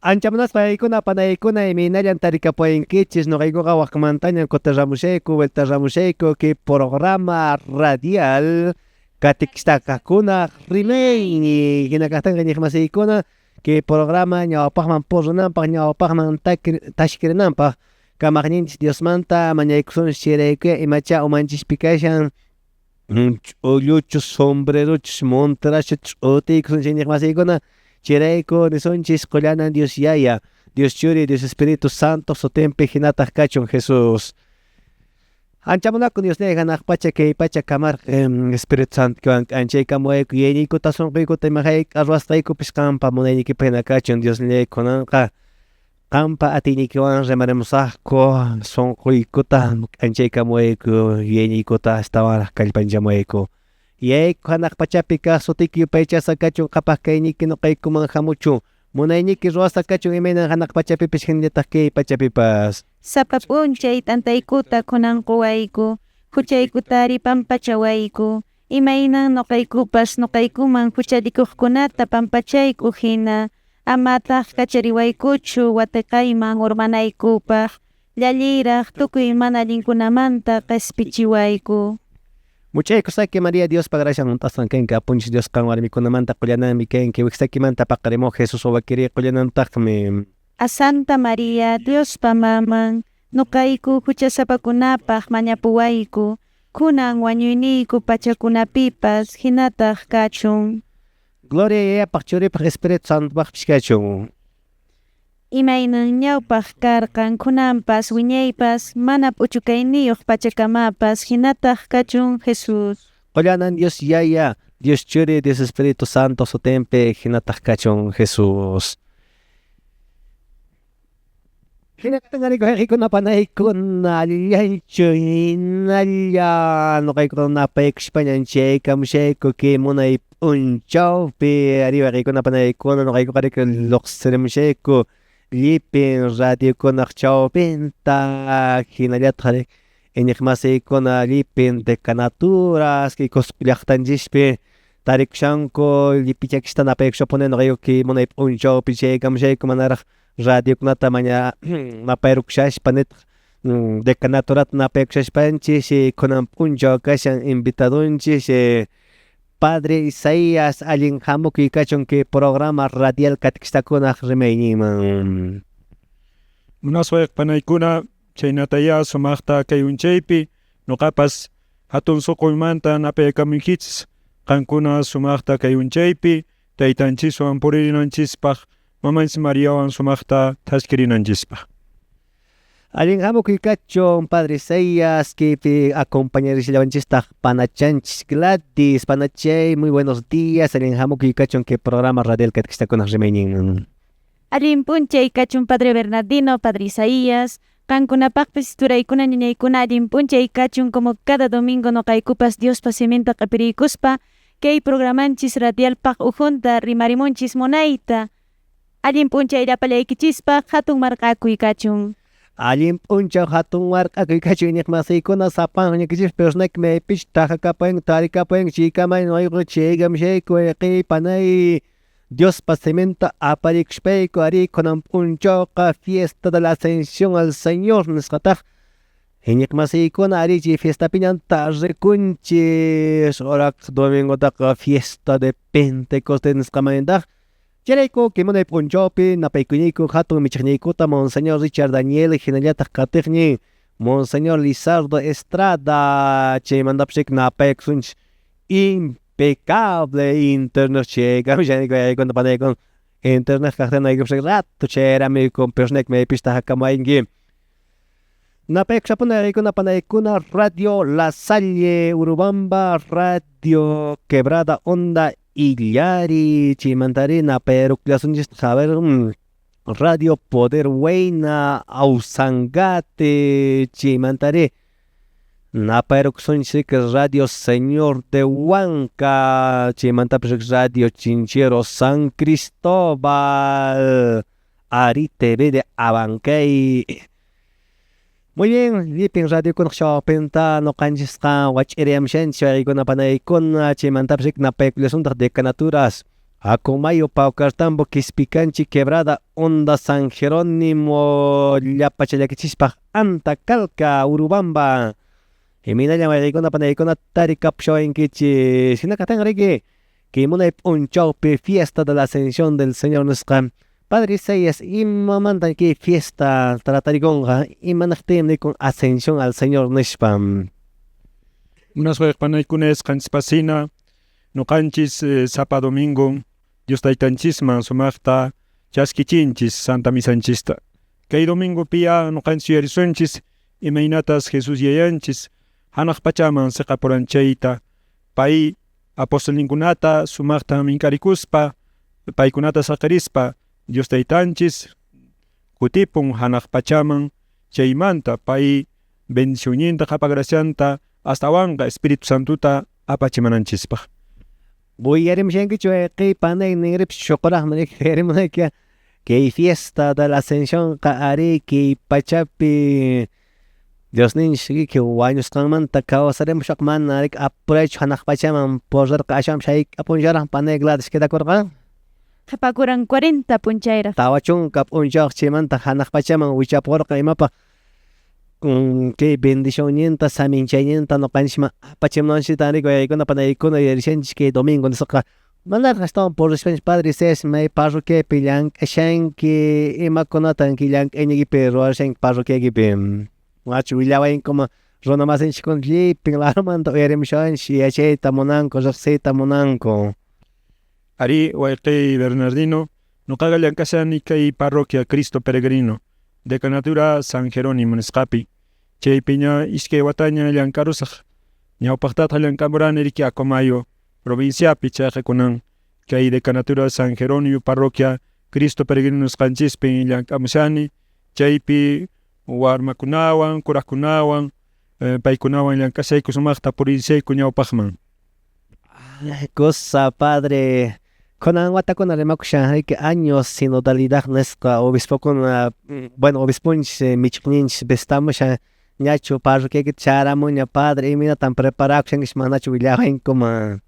Ancha munasqa wawaykuna panaykuna imaynallan tarikapuwankichis noqaykuqa wakmantañan kutiramushayku vueltaramushayku kay programa radial katikistakakuna rimayni hina kaqtinqa iñiqmasiykuna kay programa ñawpaqman purinanpaq ñawpaqman tashkirinanpaq kamaqninchis Diosmanta mañaykusunchis chayraykuya imacha umanchispi kashan ch'ulluchus sombrerochus monterachus ch'utiykusunchis iñiqmasiykuna chayrayku nisunchis qollanan Dios Yaya, Dios Churi, Dios Espíritu Santo sutinpi hinataq kachun Jesús. Ancha munakun Diosniyay hanaq pacha kay pacha kamarqa Espíritu Santowan k'anchaykamuwayku yuyayniykuta sunquykuta ima hayk'a ruwasqaykupis qanpa munayniykipaq hina kachun Diosnillay kunanqa qanpa atiyniykiwan rimarimusaqku sunquykuta k'anchaykamuwayku yuyayniykuta astawanraq kallpanchamuwayku Yayayku hanaq pachapi kaq sutiyki yupaychasqa kachun qhapaq kayniyki noqaykuman hamuchun munayniyki ruwasqa kachun imaynan hanaq pachapipis hinallataq kay pachapipas. Sapa p'unchay t'antaykuta kunan quwayku, huchaykutari pampachawayku, imaynan noqaykupas noqaykuman huchallikuqkunata pampachayku hina, amataq kachariwaykuchu wateqayman urmanaykupaq, llalliraq tukuy mana allinkunamanta qespichiwayku. Muchaykusaki María Diospa gracian hunt'asqan kanki Apunchis Dios qan warmikunamanta qullananmi kanki wiksakimanta paqarimuq Jesús wawakiri qullanantaqmi. A Santa María, Diospa maman, noqayku huchasapakunapaq mañapuwayku, kunan wañuyniyku pachakunapipas hinataq kachun. Gloria Yayapaq Churipaq Espíritu Santopaqpis kachun. Imaynan ñawpaq karqan kunanpas wiñaypas mana p'uchukayniyuq pachakamapas hinataq kachun Jesús. Qollanan Dios Yaya, Dios Churi, Dios Espíritu Santo sutinpi hinataq kachun Jesús. Hinaqtinqa wayqikuna panaykuna allinchu hinalla noqaykuta napaykuspañan chaykamushayku kay munay p'unchawpi ari wayqikuna panaykuna noqaykuqa riki lluqsirimushayku llipin radiokunaq chawpinta hinallataq iñiqmasiykuna llipin decanaturas kay Cusco llaqtanchispi tarikushanku llipichakista napaykushapuni noqayku kay munay p'unchawpi chaykamushayku manaraq radiokunata maña napayrukushaspa nitaq decanaturata napaykushaspanchis kunan p'unchaw kashan invitadonchis Padre Isaías allin hamukuy kachun kay programa radial katequistakunaq rimayninman. Munasqa panaykuna chaynatayá sumaqta kay unchaypi noqapas hatun sunquymanta napaykamuykichis qankuna sumaqta kay unchaypi taytanchiswan puririnanchispaq mamanchis Mariawan sumaqta thaskirinanchispaq. Allin hamukuy kachun Padre Isaías kaypi acompañarisllawanchistaq panachanchis Gladys panachay muy buenos días allin hamukuy kachun kay programa radial katequistakunaq rimayninman. Allin p'unchay kachun Padre Bernardino, Padre Isaías, qankunapaqpis turaykuna ñañaykuna allin p'unchay kachun como cada domingo noqaykupas Diospa siminta q'ipiriykuspa kay programanchis radialpaq ukhunta rimarimunchis munayta allin p'unchay llapallaykichispaq hatun marq'akuy kachun. Allin p'unchaw hatun marq'akuy kachun iñiqmasiykuna sapan huñukichis personaki maypichu taqakapuwanku tarikapuwanku chaykamay noqayku chaykamushayku wayqiy panay Diospa siminta aparikushpayku ari kunan p'unchawqa fiesta de la Ascensión al Señor nisqataq iñiqmasiykuna ari chay fiestapiñan tarrikunchis oraq domingotaqa fiesta de Pentecostés nisqamantaq chayrayku kay munay p'unchawpi napaykuyniyku hatun michiqniykuta Monseñor Richard Daniel hinallataq qatiqnin Monseñor Lizardo Estrada chaymantapas napaykusunchis impecable internet chaykamushayku panaykuna internet kaqtin naykupas rato chayramiyku personaki maypichu taqakamuwanki Napaykushapuna waykuna panaykuna Radio La Salle Urubamba Radio Quebrada Honda Illari chaymantari napayrukullasunchis a ver Radio Poder Wayna Ausangate chaymantari napayrukusunchis Radio Señor de Huanca chaymantapas Radio Chinchero San Cristóbal Ari TV de Abancay. Muy bien, llipin radiokunaq chawpinta noqanchisqa wach'iriyamushanchis waykuna panaykuna chaymantapas napaykullasuntaq decanaturas Acomayo, Paucartambo, Quispicanchi, Quebrada, Onda, San Jerónimo, Llapachallakichispa, Anta, Calca, Urubamba. Imaynalla wayqikuna panaykuna tarikapushawankichis. Hina kaqtinqa riki kay munay p'unchawpi fiesta de la Ascensión del Señor nisqa. Padre Isaías, imamantan kay fiesta tratarikunqa? Imanaqtinmi nikun Ascensión al Señor nispa? Munasqa wayqipanaykuna yachasqanchispasina ñuqanchis sapa domingo Dios taytanchisman sumaqta chaskichinchis Santa Misanchista. Kay domingopiya ñuqanchis yuyarisunchis imaynatas Jesús yayanchis hanaq pachaman siqapuran chayta pay apostolninkunata sumaqta mink'arikuspa paykunata saqirispa Dios taytanchis kutipun hanaq pachaman chaymanta pay bendicionninta qhapaq gracianta astawanqa Espíritu Santuta apachimananchispaq. Uyarimushankichu wayqiy panay ninripis shuquraqmi yuyarimunayki kay fiesta de la Ascensionqa ari kay pachapi Diosninchik wañusqanmanta kawsarimushaq mana riki apuraychu hanaq pachaman purirqa aswanpas hayk'a panay Gladys quedakurqa? Qhipakuran 40 p'unchayraq. 40 p'unchawaq chaymanta hanaq pachaman wichapurqa imapaq kay bendicionninta saminchayninta ñuqanchikman apachimunanchikta riki wawaykuna panaykuna yuyarishanchik kay domingo nisqaqa manaraq astawan purispanchik Padre Isaías may parroquiapi llank'ashanki imakunatan kay llank'ayniykipi ruwashanki parroquiaykipi manachu willawaykuma runa masinchikkuna llipin larumanta uyarimushawanchik yachayta munanku riqsiyta munanku. Ari wayqiy Bernardino ñuqaqa llank'ashani kay parroquia Cristo Peregrino decanatura San Jerónimo nisqapi chaypiña iskay wataña llank'arusaq ñawpaqtataq llank'amurani riki Acomayo provinciapi chayqa kunan kay decanatura San Jerónimo parroquia Cristo Peregrino nisqanchispi llank'amushani chaypi warmakunawan kuraqkunawan paykunawan llank'ashayku sumaqta purishayku ñawpaqman. Cosa padre kunan watakuna rimakushan riki años sinodalidad nisqa obispokuna bueno obisponchis michiqninchis visitamushan ñachu parroquiaykita charamuña padre imaynatan preparakushankichis manachu willawankuman?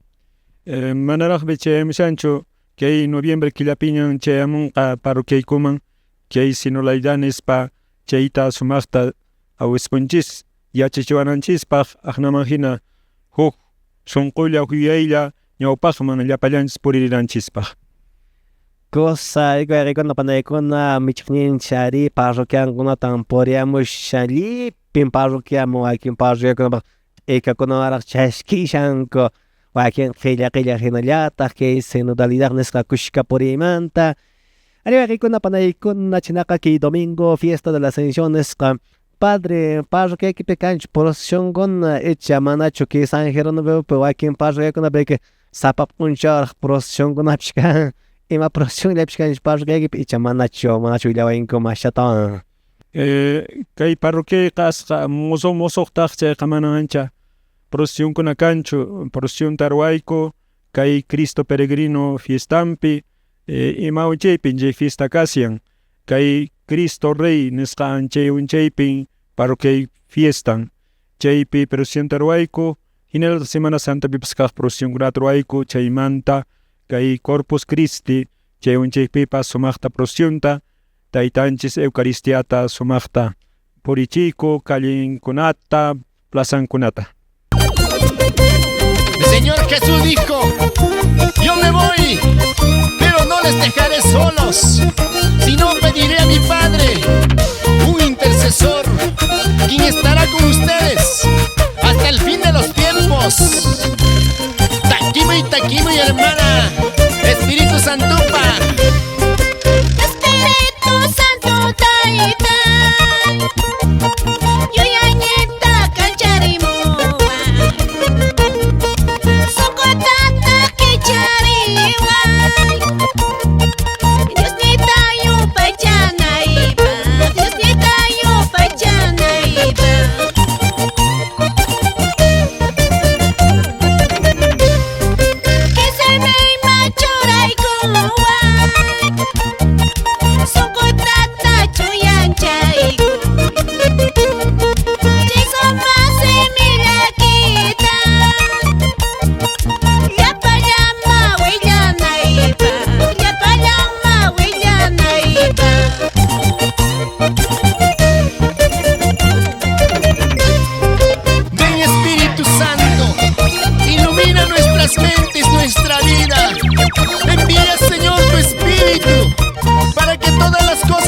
Manaraqmi chayamushanchu kay noviembre killapiñan chayamunqa parroquiaykuman kay sinodalidad nispa chayta sumaqta obisponchis yachachiwananchispaq aqnaman hina huk sunqulla yuyaylla ñawpaqman llapallanchis puririnanchispaq. Cosa wayqikuna panaykuna michiqninchis ari parroquiankunatan puriyamushan llipin parroquiaman wakin parroquiakunapaq t'ikakunawanraq chaskishanku wakin qilla qilla hinallataq kay sinodalidad nisqa kushka puriymanta. Ari wayqikuna panaykuna chhaynaqa kay domingo fiesta de la Ascensión nisqa padre parroquiaykipi kanchu procesionkuna icha manachu kay San Jerónimopi wakin parroquiakunapi sapa p'unchawraq procesionkunapish kan ima procesionllapish kanchu parroquiaykipi icha manachu manachu willawankuman ashatawan? Kay parroquiayqa asqa musuq musuqtaq chayqa mana ancha procesionkuna kanchu procesionta ruwayku kay Cristo Peregrino fiestampi ima unchaypin chay fiesta kashan kay Cristo Rey nisqa chay unchaypin parroquiay fiestan chaypi procesionta ruwayku hinallataq Semana Santapipas kaq procesionkunata ruwayku chaymanta kay Corpus Christi chay unchaypipas sumaqta procesionta taytanchis Eucaristiata sumaqta purichiyku callenkunata plazankunata. El Señor Jesús dijo: yo me voy, pero no les dejaré solos, sino pediré a mi Padre un intercesor, quien estará con ustedes hasta el fin de los tiempos. Taquimo y taquimo y hermana, Espíritu Santupa. Espíritu Santo taita, yuyayninta kancharimuwan, sunqutata kichariway, Diosnita yupaychanaypaq, Diosnita yupaychanaypaq. Qisaymi machuraykuwan.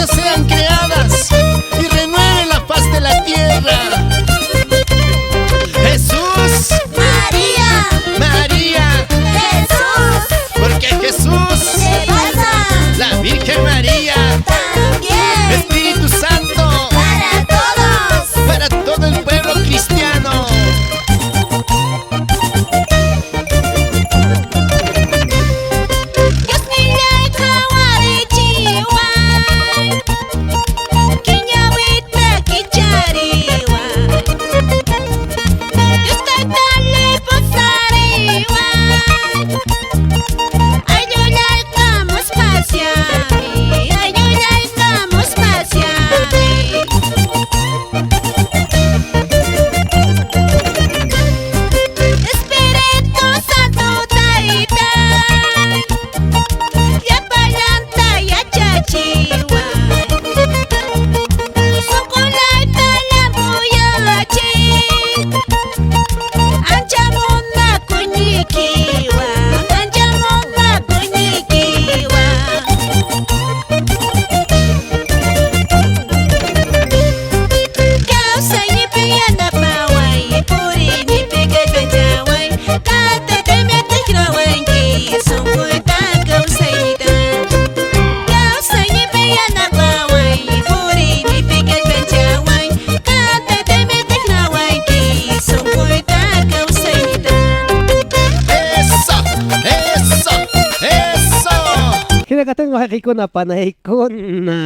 cosas sean creadas y renueven la faz de la tierra. Jesús, María, María, Jesús, porque Jesús, ¿qué pasa? la Virgen María, También Espíritu Santo, para todos. para todo el pueblo cristiano. Dios nillay qhawarichiway, kiñawita kichariway. Dios taytallay pusariway, ayllullaykamus pasiami, ayllullaykamus pasiami. Espíritu Santo taytay, llapallanta yachachiway. Sunqullayta llampuyachiy, ancha munakuynikiwan, ancha munakuynikiwan. Kawsaynipi yanapaway, puriynipi kallpachaway, qataytaymi tikrawanki, sunquyta kawsayniyta. Kawsaynipi yanapaway, puriynipi kallpachaway, qataytaymi tikrawanki, sunquyta kawsayniyta. Eso, eso, eso. Hinakatengo haqikuna panaykuna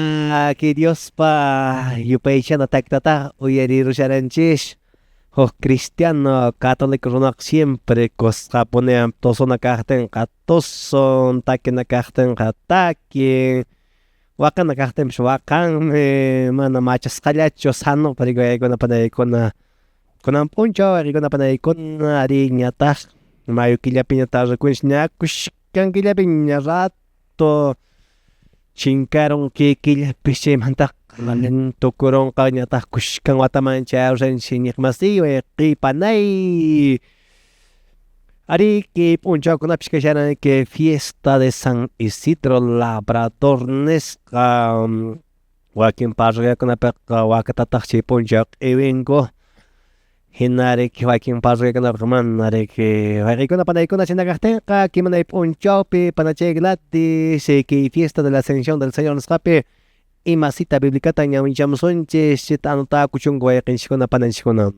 que Diospa yupaychana taktata uyarirusharanchis huk cristiano católico runaqa siempre kusqapunean tusuna kaqtinqa tusun takina kaqtinqa takin waqana kaqtinpis waqanmi mana machasqallachu sano pariku panaykuna kunan p'unchaw wayqikuna panaykuna ari ñataq mayo killapiña tarrikunchis ña kushkan killapiña rato chinkarun kay killapis chaymantaqa tukurunqa ñataq kushkan wataman chayarushanchis iñiqmasiy wayqiy panay ari kay p'unchawkunapis kasharan kay fiesta de San Isidro Labrador nisqa wakin parroquiakunapiqa wakatataq chay p'unchaw q'iwinku hina riki wakin parroquiakunapiqa mana riki wayqiykuna panaykuna chayna kaqtinqa kimanay p'unchawpi panachay Gladys kay fiesta de la Ascensión del Señor nisqapi ima cita biblicata ñawinchamusunchis chayta anotakuchunku wayqinchiskuna pananchiskuna.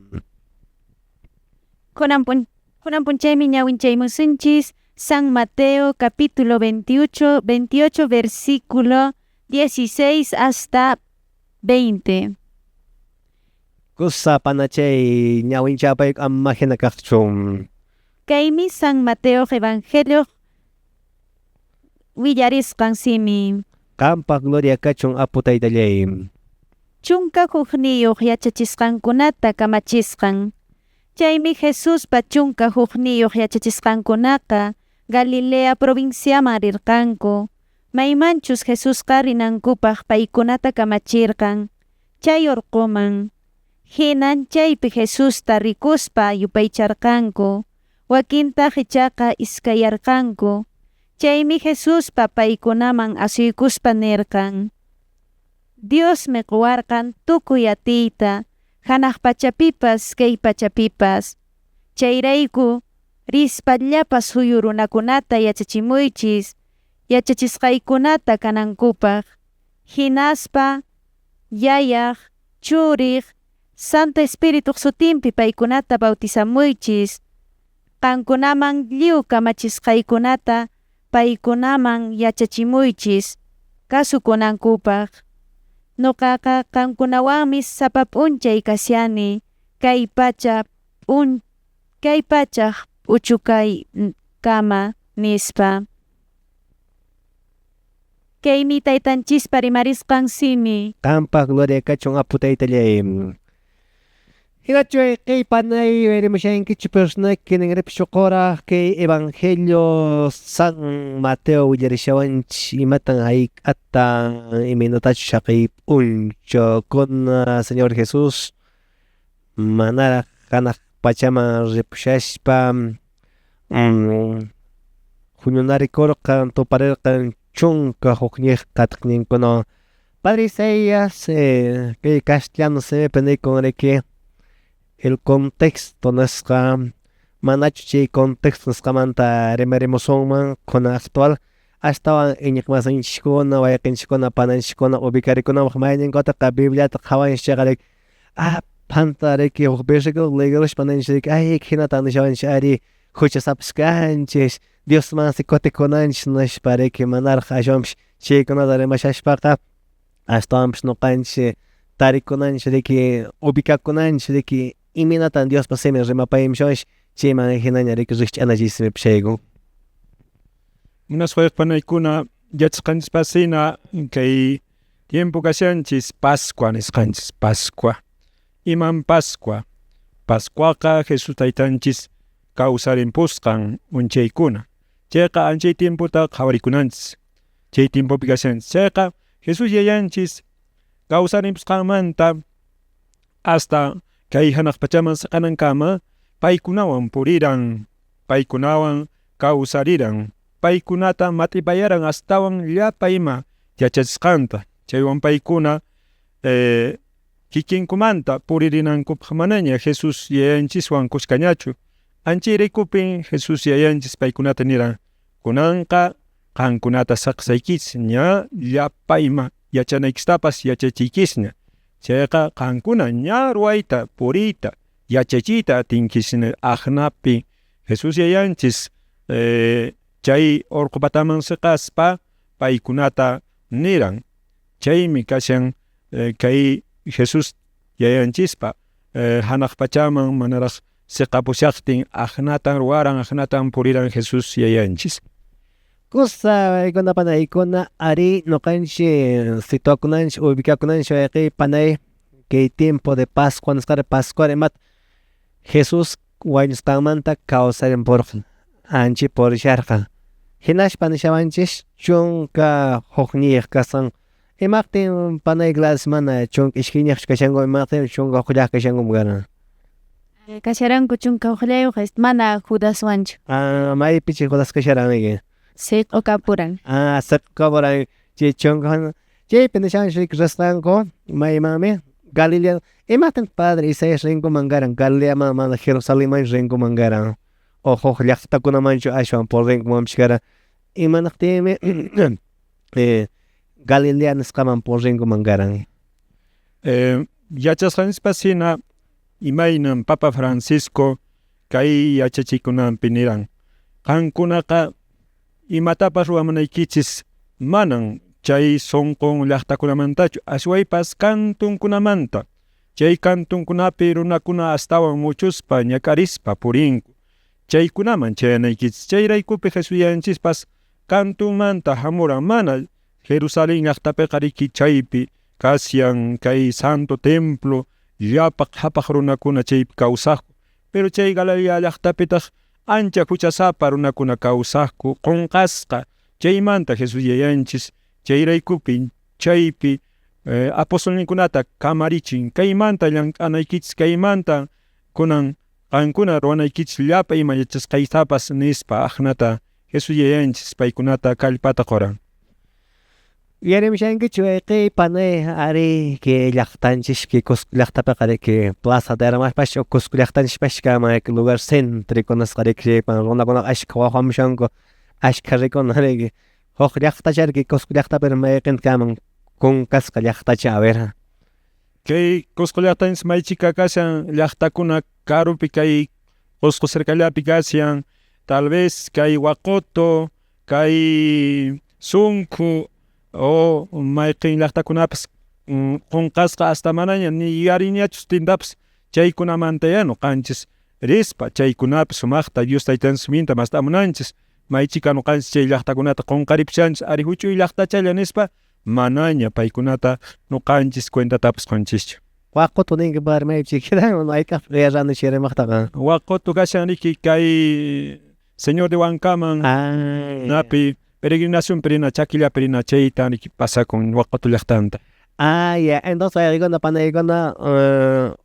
Kunan p'unchaymi ñawinchaymusunchis San Mateo capítulo 28, 28 versículo 16 hasta 20. Kusa panachay ñawinchapay ama hina kaqchun. Kaymi San Mateo Evangelio willarisqan simi. Qampaq gloria kachun apu taytallay. Chunka hukniyuq yachachisqankunata kamachisqan. Chaymi Jesuspa chunka hukniyuq yachachisqankunaqa Galilea provinciaman rirqanku. Maymanchus Jesusqa rinankupaq paykunata kamachirqan. Chay urquman. Hinan chaypi Jesusta rikuspa yupaycharqanku. Wakintaq ichaqa iskayarqanku. Chaymi Jesuspa paykunaman asuykuspa nirqan. Diosmi quwarqan tukuy atiyta, hanaq pachapipas kay pachapipas. Chayrayku rispa llapa suyu runakunata yachachimuychis, yachachisqaykunata kanankupaq. Hinaspa yayaq, churiq, Santo Espirituq sutinpi paykunata bautizamuychis. Qankunaman lliw kamachisqaykunata paykunaman yachachimuychis kasukunankupaq. Nuqaqa qankunawanmi sapa p'unchay kashani kay pacha kay pachaq p'uchukaykama nispa. Kaymi taytanchispa rimarisqan simi. Qampaq gloria kachun apu taytallay. Hinachu wayqiy panay uyarimushankichu personaki ninripi shuquraq kay Evangelio San Mateo willarishawanchis imatan hayk'ata imaynatachus chaqay p'unchawkuna Señor Jesús manaraq hanaq pachaman ripushaspa huñunarikurqan tuparirqan chunka hukniq qatiqninkunawan Padre Isaías, kay castellano simipi nikun riki el contexto nisqa, manachu chay contexto nisqamanta rimarimusunman kunan actual astawan iñiqmasinchiskuna wayqinchiskuna pananchiskuna ubicarikunapaq mayninkutaqa Bibliata qhawanchis chayqa riki phanta riki huk versículo leeruspa ninchis riki ay hinatan nishawanchis ari huchasapas kanchis Diosmansi kutikunanchis nispa riki manaraq ashwanpis chaykunata rimashaspaqa astawanpis ñuqanchis tarikunanchis riki ubicakunanchis riki imaynatan Diospa simin rimapayamushawanchis chayman hinaña riki rikch'anachismi pishayku. Munasqa panaykuna yachasqanchispasina kay tiempo kashanchis Pascua nisqanchis Pascua. Iman Pascua? Pascuaqa Jesús taytanchis kawsarimpusqan unchaykuna. Chayqa anchay tiempota qhawarikunanchis. Chay tiempopi kashanchis. Chayqa Jesús yayanchis kawsarimpusqanmanta hasta kay hanaq pachaman siqanankama paykunawan puriran, paykunawan kawsariran, paykunata mat'ipayaran astawan llapa ima yachachisqanta. Chaywan paykuna kikinkumanta puririnankupaq manaña Jesús yayanchiswan kushkañachu. Anchayraykupin Jesús yayanchis paykunata niran kunanqa qankunata saqsaykichis ña llapa ima yachanaykistapas yachachiykisña. Chayqa qankuna ña ruwayta puriyta yachachiyta atinkisña aqnapi Jesús yayanchis chay urqu pataman siqaspa paykunata niran. Chaymi kashan kay Jesús yayanchispa hanaq pachaman manaraq siqapushaqtin aqnatan ruwaran aqnatan puriran Jesús yayanchis. Kusa waykuna panaykuna ari ñuqanchik situakunanchik ubicakunanchik wayqiy panay kay tiempo de Pascua nisqara Pascua imata Jesús wañusqanmanta kawsarimpurqan ancha purisharqan hinaspa nishawanchis 11 kasqan imaqtin panay Gladys mana 12 kashanku imaqtin 11 kashanku karan. Kasharanku 11 mana Judaswanchu. Ah, maypichi Judas kasharan riki. Siq'ukapuran. Ah, siq'ukapuran chay chunka chaypi nishawanchis risqanku maymanmi Galilea imaqtin padre Isaías rinkuman karan Galileaman mana Jerusalenman rinkuman karan o huk llaqtakunamanchu ashwan purinkumanpis karan imanaqtinmi Galilea nisqaman purinkuman karan. Yachasqanchispas hina imaynan Papa Francisco kay yachachikunanpi niran qankunaqa imatapas ruwamunaykichis manan chay sunqun llaqtakunamantachu ashwaypas kantunkunamanta chay kantunkunapi runakuna astawan muchuspa ñak'arispa purinku chaykunaman chayanaykichis chayraykupi Jesús yayanchispas kantunmanta hamuran mana Jerusalén llaqtapiqa riki chaypi kashan kay santo templo llapa qhapaq runakuna chaypi kawsaqku pero chay Galilea llaqtapitaq ancha huchasapa runakuna kawsaqku qunqasqa chaymanta Jesús yayanchis chayraykupi chaypi apostolninkunata kamarichin kaymanta llank'anaykichis kaymanta kunan qankuna ruwanaykichis llapa ima yachasqaytapas nispa aqnata Jesús yayanchis paykunata kallpata quran. Uyarimushankichu wayqiy panay ari kay llaqtanchis kay Cusco llaqtapiqa riki Plaza de Armaspash o Cusco llaqtanchispash kanman lugar céntrico nisqa riki chaypan runakunaqa ashka wahamushanku ashka rikuna riki huk llaqtacha riki Cusco llaqtapi mayqinta kanman kunkasqa llaqtacha a ver. Kay Cusco llaqtanchis maychika kashan llaqtakuna karupi kay Cusco cercallapi kashan tal vez kay Huacoto kay Sunku o mayqin llaqtakunapas qunqasqa hasta manaña ni yuyariñachus tintapas chaykunamantaya ñuqanchis rispa chaykunapi sumaqta Dios taytanchis siminta mast'amunanchis maychika ñuqanchis chay llaqtakunata qunqaripushanchis ari huch'uy llaqtachalla nispa manaña paykunata ñuqanchis cuentatapas qunchischu. Huacoto ninki padre maypichi quedan hayk'aqpi uyarani chay rimaqtaqa. Huacoto kashan riki kay Señor de Huancaman napi peregrinación rina chakillapi rina chayta riki pasakun Huacoto llaqtanta. Ah, ya, entonces waykuna panaykuna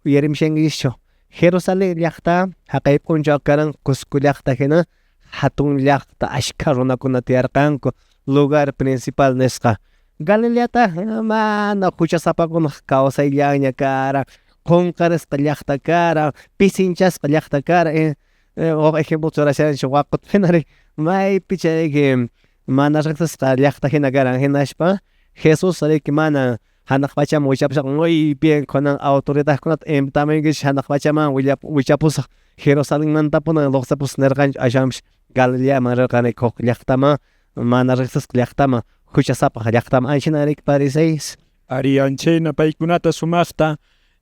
uyarimushankichischu Jerusalén llaqta haqay p'unchaw karan Cusco llaqta hina hatun llaqta ashka runakuna tiyarqanku lugar principal nisqa. Galileataq mana huchasapakunaq kawsayllanña karan, qunqarisqa llaqta karan, pisinchasqa llaqta karan. Huk ejemplo churashanchis waqota hina riki maypi chayki mana riqsisqa llaqta hina karan hinaspa Jesus riki mana hanaq pachaman wichapusaq muy bien kunan autoridadkunata invitamunkichis hanaq pachaman wichapusaq Jerusalenmantapuni lluqsipusaq nirqanchu aswanpas Galileaman rirqan riki huk llaqtaman mana riqsisqa llaqtaman huchasapaq llaqtaman anchina riki Padre Isaías. Ari anchayna paykunata sumaqta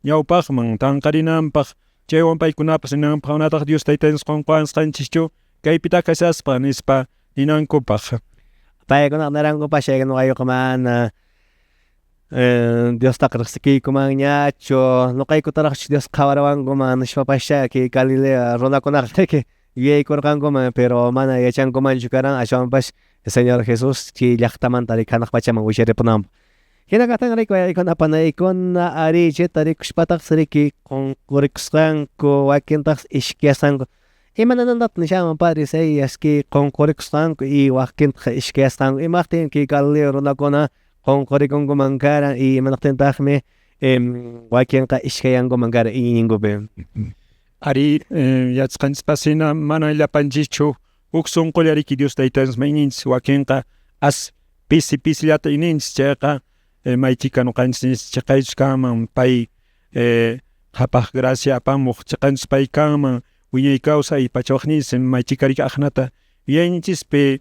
ñawpaqman tanqarinanpaq chaywan paykunapas ninanpaq manataq Dios taytanchis qunqawansqanchischu kaypitaq kashaspa nispa ninankupaq. Paykunaqa nirankupas chay ñuqaykuqa mana Diostaqa riqsikuykumanñachu ñuqaykutaraqchu Dios qhawarawankuman nishpapashcha kay Galilea runakunaqa riki yuyaykurqankuman pero mana yachankumanchu karan aswanpas Señor Jesús chay llaqtamanta riki hanaq pachaman wicharipunanpaq. Hina kaqtinqa riki waykuna panaykuna ari chayta rikushpataqsi riki qunqurikusqanku wakintaqsi ishkayasqanku imananantataq nishanman Padre Isaías kay qunqurikusqanku y wakintaq ishkayasqanku imaqtin kay Galilea runakuna qunqurikunkuman karan y imanaqtintaqmi wakinqa ishkayankuman karan iñiyninkupi. Ari yachasqanchispas hina mana llapanchischu huk sunqulla riki Dios taytanchisman iñinchis wakinqa as pisi pisillata iñinchis chayqa maychika ñuqanchis chiqaychus kanman pay qhapaq gracia apamuq chiqanchus pay kanman wiñay kawsay pachawaqninchis maychika riki aqnata yuyayninchispi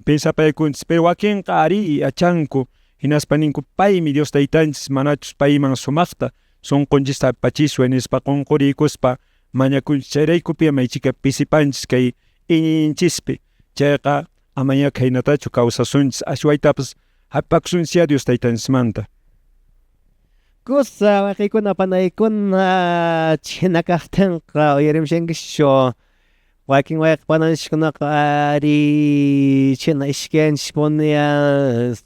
pensapaykunchis pero wakinqa ari yachanku hinaspa ninku paymi Dios taytanchis manachus payman sumaqta sunqunchista apachiswan nispa qunquriykuspa mañakunchis chayraykupi maychika pisipanchis kay iñiyninchispi chayqa amaña khaynatachu kawsasunchis ashwaytapas hap'akusunchis Dios taytanchismanta. Kusa wayqiykuna panaykuna chhina kaqtinqa uyarimushankischu wakin wayqi pananchiskunaqa ari chhina ishkayanchispuniya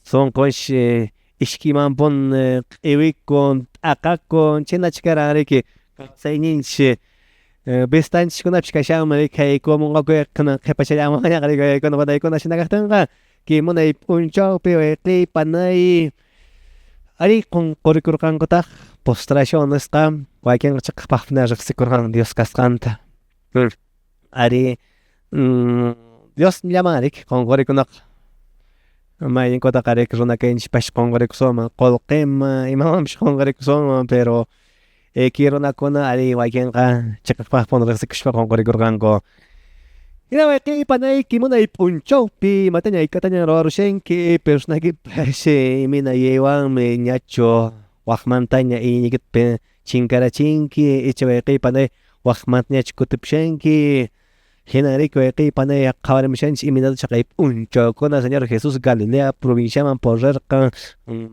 sunqunchis ishkiymanpuni q'iwikun t'aqakun chhinachu karan riki kawsayninchis vistanchiskunapish kashanman riki kay kumunqakuyqa qhipachallamanñaqa riki waykuna panaykuna chhina kaqtinqa kay munay p'unchawpi wayqiy panay ari qunqurikurqankutaq postración nisqa wakinqa chiqapaqpuni riqsikurqanku Dios kasqanta. Ari Dios llaman riki qunqurikunaqa mayninkutaqa riki runa kayninchikpash qunqurikusunman qullqiman imamanpish qunqurikusunman pero kay runakuna ari wakinqa chiqapaqpuni riqsikushpa qunqurikurqanku. Hina wayqiy panayki munay p'unchawpi imataña hayk'ataña ruwarushanki personaykipash imayna yuyaywanmi ñachu waqmantaña iñiyniykita chinkarachinki icha wayqiy panay waqmantañachu kutipushanki hina riki wayqiy panay qhawarimushanchis imaynatachus chaqay p'unchawkuna Señor Jesús Galilea provinciaman purirqan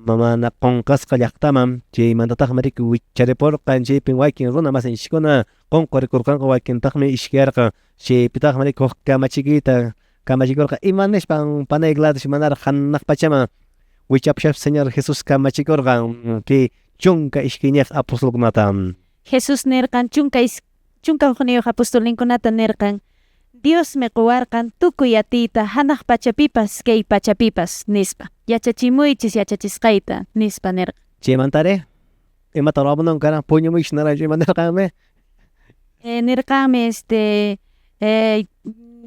mana qunqasqa llaqtaman chaymantataqmi riki wicharipurqan chaypin wakin runa masinchiskuna qunqurikurqanku wakintaqmi ishkayarqan chaypitaqmi riki huk kamachikuyta kamachikurqan ima nishpan panay Gladys manaraq hanaq pachaman wichapushaspa Señor Jesús kamachikurqan kay 12 apostolkunata. Jesús nirqan 11 apostolninkunata nirqan Diosmi quwarqan tukuy atiyta hanaq pachapipas kay pachapipas nispa yachachimuychis yachachisqayta nispa nirqan. Chaymantari imata ruwamunan karan puñumuychis niranchu ima nirqanmi? Nirqanmi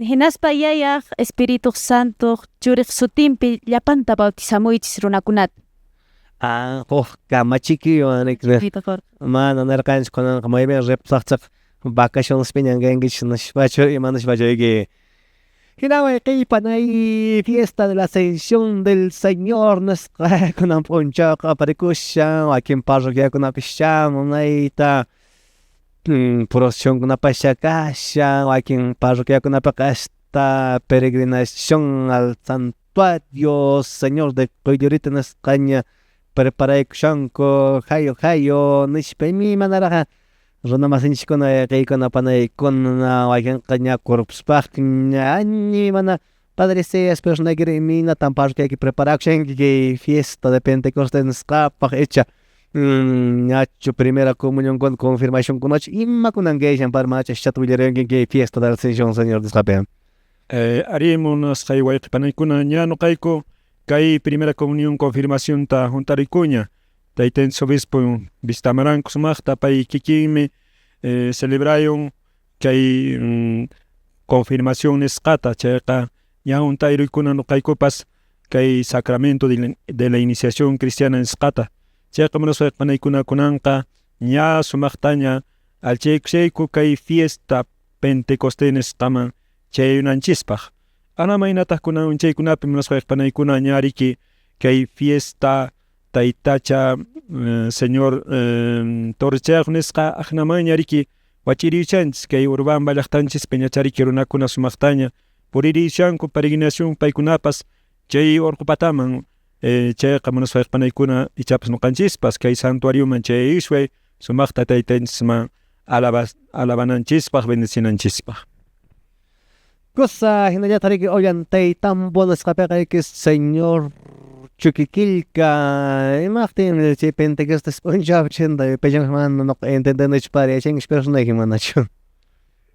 hinaspa Yayaq Espíritu Santoq Churiq sutinpi llapanta bautizamuychis runakunata. Ah, huk kamachikuywan riki mana nirqanchis kunanqa maypin ripusaqchik vacacionespiñan kankichis nishpachu ima nishpachu riki. Hina wayqiy panay fiesta de la Ascensión del Señor nisqa kunan p'unchawqa aparikushan wakin parroquiakunapis munayta procesionkunapasha kashan wakin parroquiakunapiqa hasta peregrinación al santuario Señor de Qoyllurita nisqaña preparaykushanku hayo hayo nishpa imaymanaraqa runa masinchiskuna wayqiykuna panaykuna wakinqa ña cuerpospaqña mana Padre Isaías personaykiri imaynatan parroquiayki preparakushanki kay fiesta de Pentecostés nisqapaq icha ñachu primera comunionkuna confirmacionkunachu imakunan kayshan padre manachu ashchata willariwanki kay fiesta de la Ascensión Señor nisqapi. Ari munasqay wayqi panaykuna ña ñuqayku Kay primera comunión confirmacionta hunt'arikuña taytanchis obispo vistamaranku sumaqta pay kikinmi celebrayun kay confirmación nisqata chayqa ña hunt'ayrikuna nuqaykupas kay sacramento de la iniciación cristiana nisqata chayqa munasqa panaykuna kunanqa ña sumaqtaña alchaykushayku kay fiesta Pentecostés nisqaman chayunanchispaq ana maynataq kunan chaykunapi munasqa panaykuna ña riki kay fiesta taytacha señor Torrechayuq nisqa aqnamanña riki wach'iriychanchis kay Urubamba llaqtanchispi ñachariki runakuna sumaqtaña puririychanku peregrinación paykunapas chay urqupataman chayqa munasqa panaykuna ichapas nuqanchispas kay santuarioman chayayusway sumaqta taytanchisman alabananchispaq bendecinanchispaq. Cosa hinallataq riki Ollantaytambo nisqapiqa riki señor Chuquiquilca imaqtin chay Pentecostés p'unchawpi chinta yupaychanqa mana nuqa entendenichu padre yachankichu personaje manachu.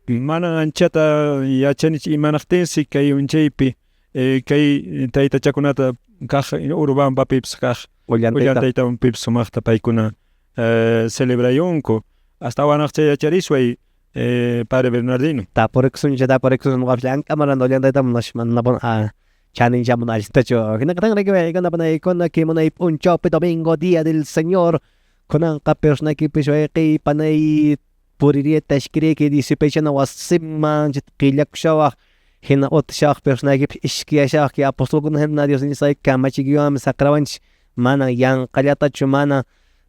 Mana anchata yachanichu imanaqtinsi kay unchaypi kay taytachakunata kaq Urubambapipis kaq Ollantaytambopipas sumaqta paykuna celebrayunku astawanaq chay yacharisway Padre Bernardino. Tapurikusunchik tapurikusun nuqapis llank'amaranta Ollantaytambo mana chaninchamun allintachu hinaqtin riki waykuna panaykuna kay munay p'unchawpi domingo día del Señor kunanqa personaykipis wayqiy panay puririyta ishkiriyki yupaychana wasiman qillakushawaq hina utishawaq personaykipis ishkiyashawaq kay apostolkuna hina Dios nisqayki kamachikuywanmi saqrawanchik mana yanqallatachu mana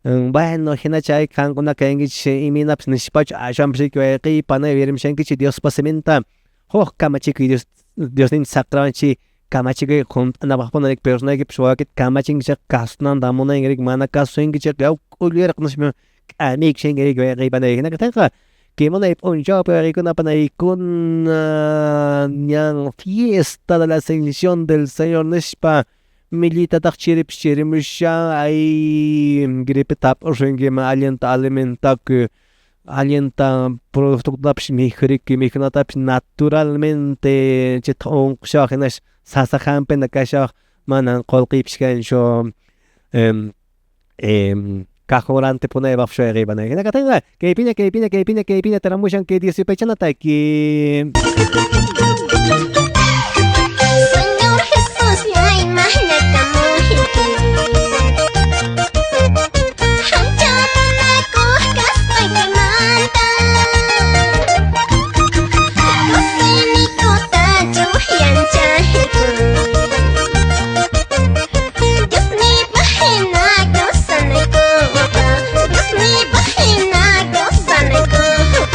bueno hinacha hay qankuna kankichik imaynapis nishpachu aswanpis riki wayqiy panay uyarimushankichik Diospa siminta huk kamachikuy Dios Diosninchik saqrawanchik kamachikuy hunt'anapaqpuni riki personaykipis wawakita kamachinkichik kasunanta munanki riki mana kasunkichik yaw k'ulluyaraq nishpa k'amiykushanki riki wayqiy panay hinakaqtinqa kay munay p'unchawpi wayqiykuna panaykuna ñan fiesta de la ascensión del Señor nishpa millitataq chiripis chirimushan ay gripeta hap'usunkiman allinta alimentakuy allinta productokunatapis mikhuriki mikhunatapis naturalmente chayta unqushawaq hinash sasa hampina kashawaq manan qullqiypis kanchu cajón rantipunaypaqpis wayqiy panay hinakatinqa kaypiña kaypiña kaypiña kaypiña taramushan kay Dios yupaychana taki. Señor Jesús, mañakamuhiki. Ancha munakuq kasqaykimanta. Kawsayniykutachu yanchayku. Diosniypaq hina kawsanaykupaq. Diosniypaq hina kawsanaykupaq.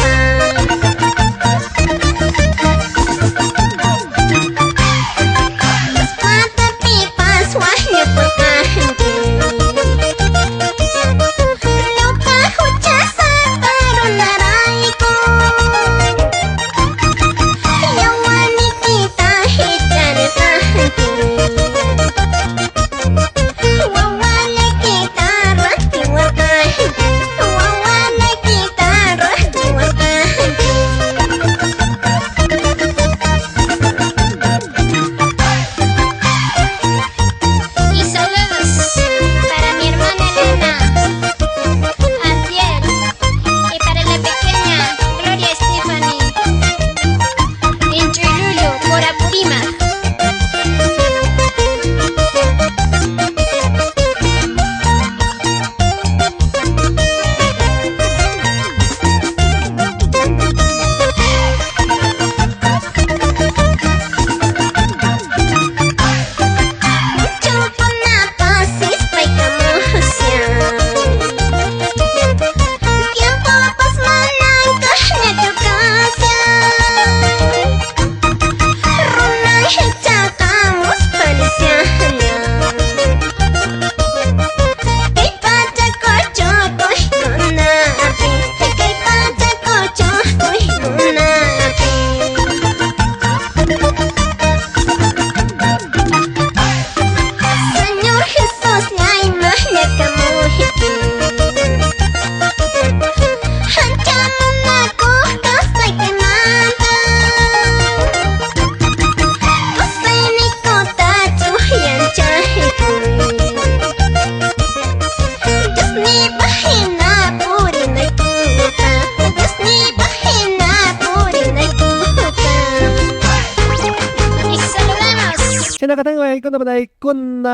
Waykuna panaykuna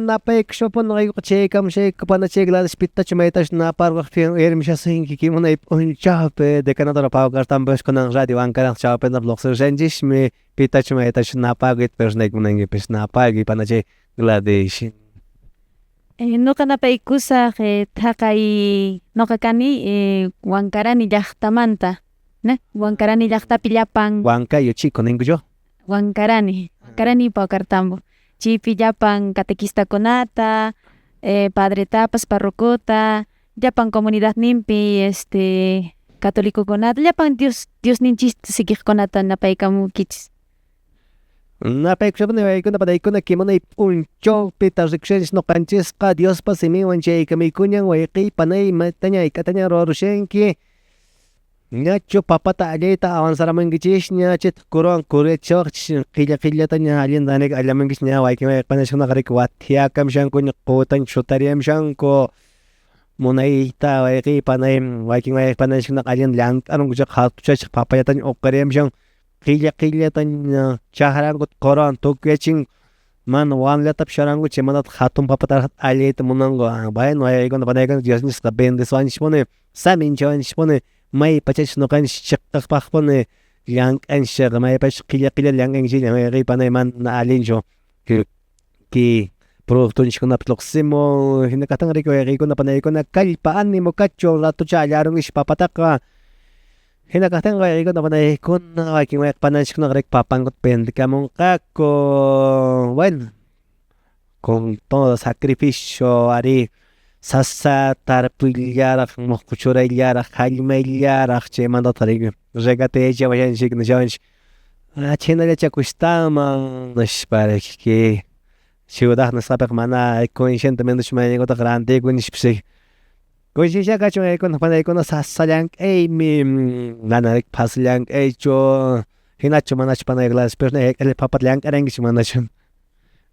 napaykushapun noqaykuqa chaykamushayku panachay Gladys pitachu maytachu naparqaqpi uyarimushasunki kimunay p'unchawpi decanato Paucartambopi kunan radio Wankaraq chawpinta lluqsirushanchismi pitachu maytachu napakuyta personayki munankipis napakuy panachay Gladys. Noqa napaykusaq thaqay noqa kani Wankarani llaqtamanta ne Wankarani llaqtapi llapan Huancayo chico ninkuchu. Wankarani Wankarani Paucartambo chaypi llapan catequistakunata padretapas parrocota llapan comunidadninpi este catolicokunata llapan Dios Diosninchista siguiqkunata napaykamunkichis. Napaykushapuni waykuna panaykuna kimunay p'unchawpi tarikushanchis noqanchisqa Diospa siminwan chaykamuykuñan wayqiy panay maytaña hayk'ataña ruwarushanki ñachu papata allayta avanzaramunkichisña chaytaq kuruwan kuriyachawaqchis qilla qillataña allinta allamunkichis ña wakin wayqi riki wathiakamushankuña quwataña chutariamushanku munayta wayqiy panay wakin wayqi panaykunaqa allinta llank'arunku chayqa hatuchachaq papallataña uqariamushanku qilla qillataña chakrankuta quruwan tukuyachin mana wanllatapish churanku chaymantataq hatun papataraq allayta munanku bueno wawaykuna panaykuna Diosninchikqa bendeciwanchispuni saminchawanchispuni may pachachus ñuqanchis chiqaqpaqpuni llank'anchis chayqa maypachus qilla qilla llank'anchik wayqiy panay mana allinchu kay productonchikkunapi lluqsimun hina kaqtinqa riki wayqiykuna panaykuna kallpa animo kachun ratucha allarunkichis papataqa hina kaqtinqa wayqiykuna panaykuna wakin wayqi pananchikkunaqa riki papankuta vendekamunqaku bueno con todo sacrificio ari sasa tarpuyllaraq muqu churayllaraq hallmayllaraq chaymantataq riki regateachawashanchik nishawanchik chhaynallacha kushtaman nishpa riki ciudad nisqapiqa mana conscientemente mañaykutaqa rantikun nishpis Conciencia kachun waykuna panaykuna sasa llank'aymi mana riki fácil llank'aychu hinachu manachu panay Gladys pero papata llank'arankichu manachu.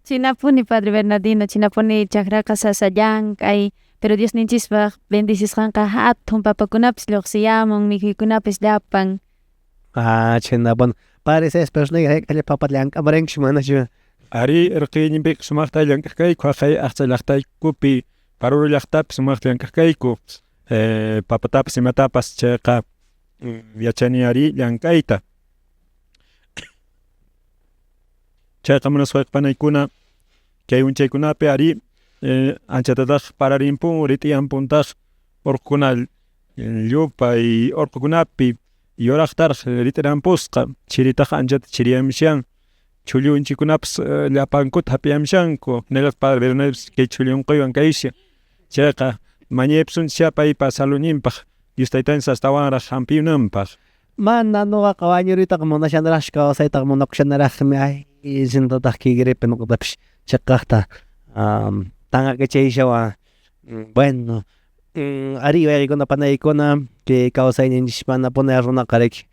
Chinapuni Padre Bernardino, chinapuni chakraqa sasa llank'ay, pero Diosninchispaq bendecisqanqa hatun papakunapis lluqsiyamun mikhuykunapis llapan. Ah, chhaynapuni. Padre Isaías pero papata llank'amurankichu manachu. Ari irqiyninpiqa sumaqta llank'aq kayku haqay aqcha llaqtaykupi Paruro llaqtapi sumaqta llank'aq kayku papatapas imatapas chayqa yachani ari llank'ayta. Chayqa munasqa panaykuna kay unchaykunapi ari anchatataq pararinpun rit'iyanpuntaq urqukuna llupay urqukunapi yuraqtaraq rit'iranpusqa chiritaqa anchata chiriyamushan chhullunchikkunapas llapankuta hap'iyamushanku hinallataq Padre Bernardinopis kay chhullu unquywan kayushan chayqa mañaypusunchis paypa saludninpaq Dios taytanchis astawanraq hampiyunanpaq. Mana nuqaqa wañuriytaqa munashanaraqchu kawsaytaqa munakushanaraqmi ay shintataq kay gripe nuqatapish chiqaqta tanqakachayashawan bueno ari wayqiykuna panaykuna kay kawsayninchis manapuni runaqa riki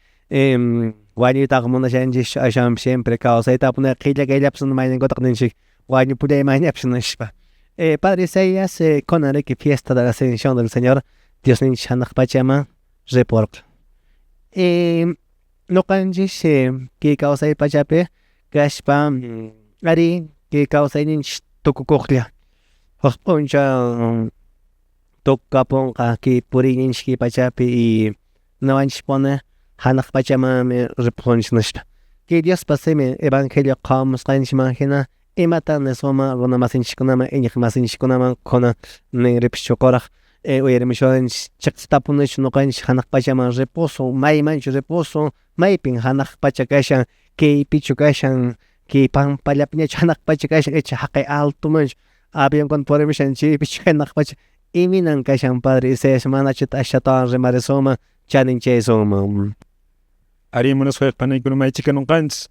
wañuytaqa munashanchis aswanpis siempre kawsaytapuni qhilla kayllapis mayninkutaqa ninchik wañupullaymanñapis nishpa. Padre Isaías kunan riki fiesta de la Ascensión del Señor Diosninchis hanaq pachaman ripurqa. Ñuqanchis kay kawsay pachapi kashpa ari kay kawsayninchis tukukuqlla huk p'unchaw tukukapunqa kay puriyninchis kay pachapi y ñuqanchispuni hanaq pachamanmi ripusunchis nishpa. Kay Diospa simin evangelio qhawamusqanchikman hina imata nisunman runa masinchikkunaman iñiq masinchikkunaman kunan ninripish chukuraq uyarimushawanchis chiqtapunichu ñuqanchis hanaq pachaman ripusun maymanchu ripusun maypin hanaq pacha kashan kaypichu kashan kay pampallapiñachu hanaq pacha kashan icha haqay altomanchu avionkuna purimushan chaypichu hanaq pacha imaynan kashan Padre Isaías manachu ashatawan rimarisunman chaninchaysunman. Ari munasqa panaykuna maychika nunqanchis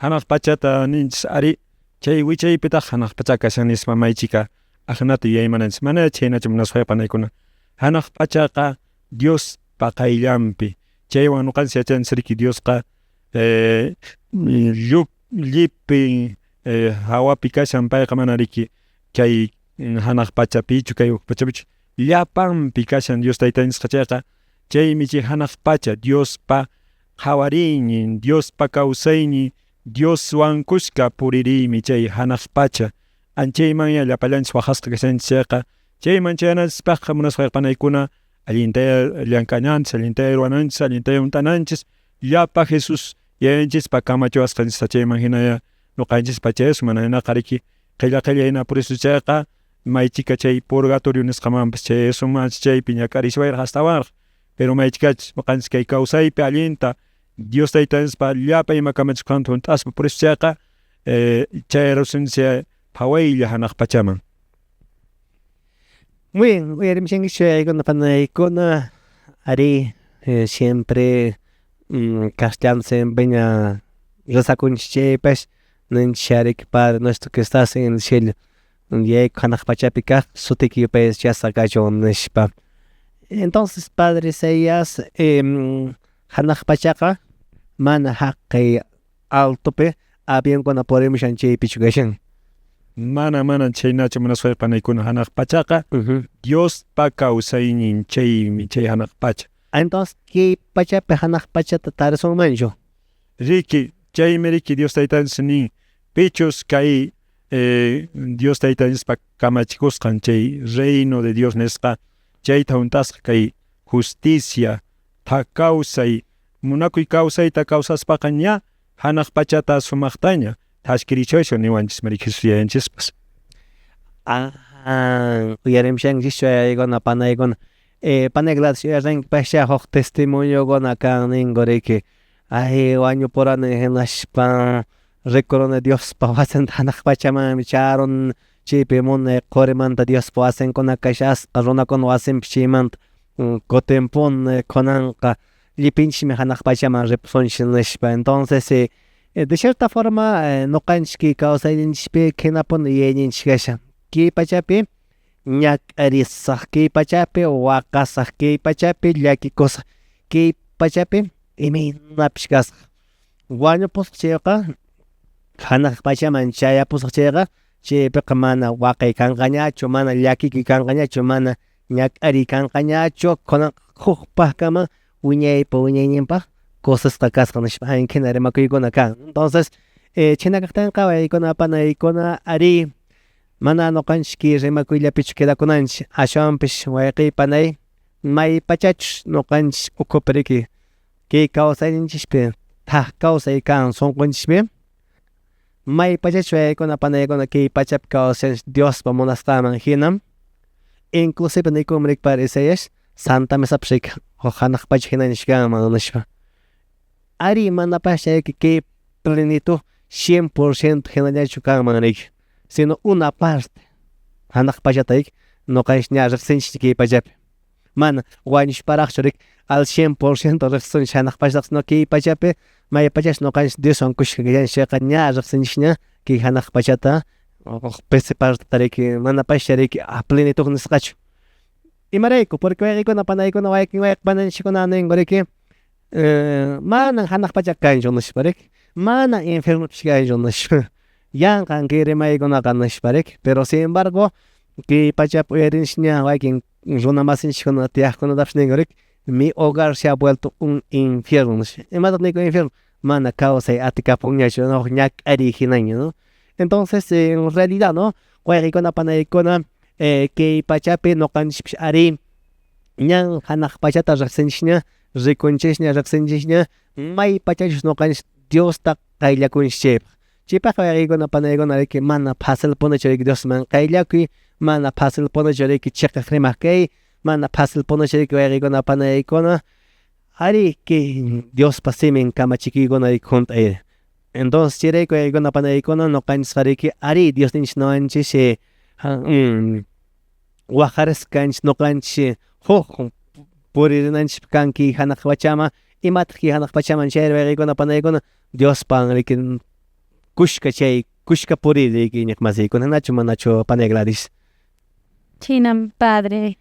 hanaq pachata ninchis ari chay wichaypitaq hanaq pacha kashan nispa maychika ajnata yuyaymananchis mana chhaynachu munasqa panaykuna hanaq pachaqa Diospa qayllanpi chaywan ñuqanchis yachanchis riki Diosqa llipin hawapi kashan payqa mana riki chay hanaq pachapichu kay huk pachapichu llapanpi kashan Dios taytanchisqa chayqa chaymi chay hanaq pacha Diospa qhawariynin Diospa kawsaynin Dioswan kuska puririymi chay hanaq pacha anchaymanya llapallanchis waqasqa kashanchis chayqa chayman chayananchispaqqa munasqa panaykuna allintaya llank'ananchis allintaya ruwananchis allintaya hunt'ananchis llapa Jesus yayanchispa kamachiwasqanchista chayman hinaya ñuqanchispa chayasun mana hinaqa riki qhilla qhilla hina purisun chayqa maychika chay purgatorio nisqamanpas chayasunmanchis chaypi ñak'arishwayraq astawanraq pero maychikachus ñuqanchis kay kawsaypi allinta Dios taytanchispa llapa ima kamachisqanta hunt'aspa purisun chayqa chayarusunchis phawaylla hanaq pachaman. Muy bien, uyarimshankichu yaykuna panaykuna arí siempre castellano simipiña rezakunchis chaypas ninchis riki Padre nuestro que estás en el cielo yayku hanaq pachapi kaq sutiyki yupaychasqa kachun nispa. Entonces Padre Isaías hanaq pachaqa mana haqay altopi avionkuna purimushan chaypichu kashan. Mana mana chhaynachu munasqay panaykuna hanaq pachaqa Diospa kawsaynin chaymi chay hanaq pacha. Entonces kay pachapi hanaq pachata tarisunmanchu? Riki chaymi riki Dios taytanchis nin pichus kay Dios taytanchispa kamachikusqan chay reino de Dios nisqa chayta hunt'asqa kay justicia thak kawsay munakuy kawsayta kawsaspaqa ña hanaq pachata sumaqtaña thaskirichaychu niwanchismi riki Jesús yayanchispas. Ah, uyarimshankichischu yayaykuna panaykuna panay Gladys uyarinkipaschá huk testimoniokuna kan ninku riki ay wañupurani hinaspa rikuruni Diospa wasinta hanaq pachamanmi charun chaypi munay qurimanta Diospa wasinkuna kashasqa runakuna wasinpi chaymanta kutimpuni kunanqa llipinchismi hanaq pachaman ripusunchis nispa. Entonces de cierta forma ñuqanchis kay kawsayninchispi khinapuni yuyayninchis kashan kay pachapi ñak'arisaq kay pachapi waqasaq kay pachapi llakikusaq kay pachapi imaynapis kasaq wañupusaq chayqa hanaq pachaman chayapusaq chayqa chaypiqa mana waqay kanqañachu mana llakikuy kanqañachu mana ñak'ariy kanqañachu kunan hukpaqkama wiñaypa wiñayninpaq kusisqa kasqa nispa ankhina rimakuykuna kan. Entonces chhayna kaqtinqa waykuna panaykuna arí mana ñuqanchis kay rimakuyllapichu quedakunanchis ashwanpis wayqiy panay may pachachus ñuqanchis ukhupi riki kay kawsayninchispi thak kawsay kan sunqunchispi may pachachus waykuna panaykuna kay pachapi kawsashanchis Diospa munasqanman hina inclusive nikunmi riki Padre Isaías Santa Mesapas riki huk hanaq pacha hinanchis kanman nispa. Ari manapas chayki kay plenitud 100% hinallachu kanman riki sino una parte hanaq pachata riki ñuqanchis ña riqsinchis kay pachapi mana wañushparaqchu riki al 100% riqsinchis hanaq pachataqa sino kay pachapi may pachachus ñuqanchis Dioswan kushka kashanchis chayqa ña riqsinchisña kay hanaq pachata pisi parteta riki manapascha riki a plenitud nisqachu. Imarayku porque wayqikuna panaykuna wakin wayqi pananchiskuna ninku riki manan hanaq pachaqa kanchu nispa riki mana infiernopish kanchu nispa yanqan kay rimaykunaqa nispa riki pero sin embargo kay pachapi uyarinchis wakin runa masinchiskuna tiyaqkunatapish ninku riki mi hogar se ha vuelto un infierno nispa imataq ninku infierno mana kawsay atikapunñachu no ñak'ariy hinaña no entonces en realidad no wayqikuna panaykuna kay pachapi ñuqanchispish arí ñan hanaq pachata riqsinchisña rikunchisña riqsinchisña may pachachus ñuqanchis Diosta qayllakunchis chaypaq chaypaqqa wayqiykuna panaykuna riki mana facilpunichu riki Diosman qayllakuy mana facilpunichu riki chiqaq rimaq kay mana facilpunichu riki wayqiykuna panaykuna arí kay Diospa simin kamachikuykuna riki hunt'ay. Entonces chayrayku wayqiykuna panaykuna ñuqanchisqa riki arí Diosninchis ñuqanchis waqarisqa kanchis ñuqanchis huk puririnanchispaq kan kay hanaq pachaman imataq kay hanaq pachaman chayri wayqiykuna panaykuna Diospan riki kushka chay kushka puriri riki iñiqmasiykuna hinachu manachu panay Gladys. Chinam padre.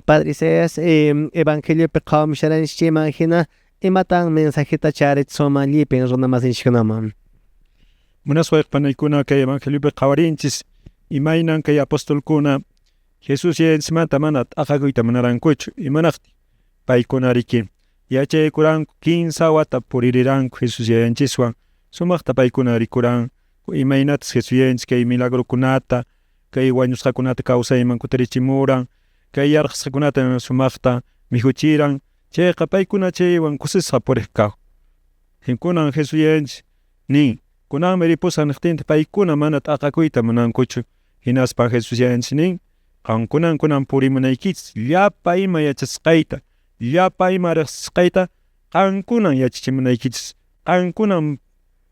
Padre Isaías evangeliopi qhawamusharanchis chayman hina imatan mensajeta charichisunman llipin runa masinchikkunaman. Munasqa panaykuna kay evangeliopi qhawarinchis imaynan kay apostolkuna Jesus yayanchismanta mana t'aqakuyta munarankuchu imanaqtin paykuna riki yachaykuranku kinsa wata puririranku Jesus yayanchiswan Sumaqta paykuna rikuran imaynatas Jesús kay milagrokunata, kay wañusqakunata kawsayman kutirichimuran, kay yarqasqakunata sumaqta mikhuchiran, chayqa paykuna chaywan kusisqa puriq kaq. Kunan Jesús nin, kunanmi ripusaq niqtinta paykuna mana t'aqakuyta munankuchu. Hinaspa Jesús nin, qankunan kunan purimunaykichis llapa ima yachasqayta, llapa ima riqsisqayta qankunan yachachimunaykichis, qankunan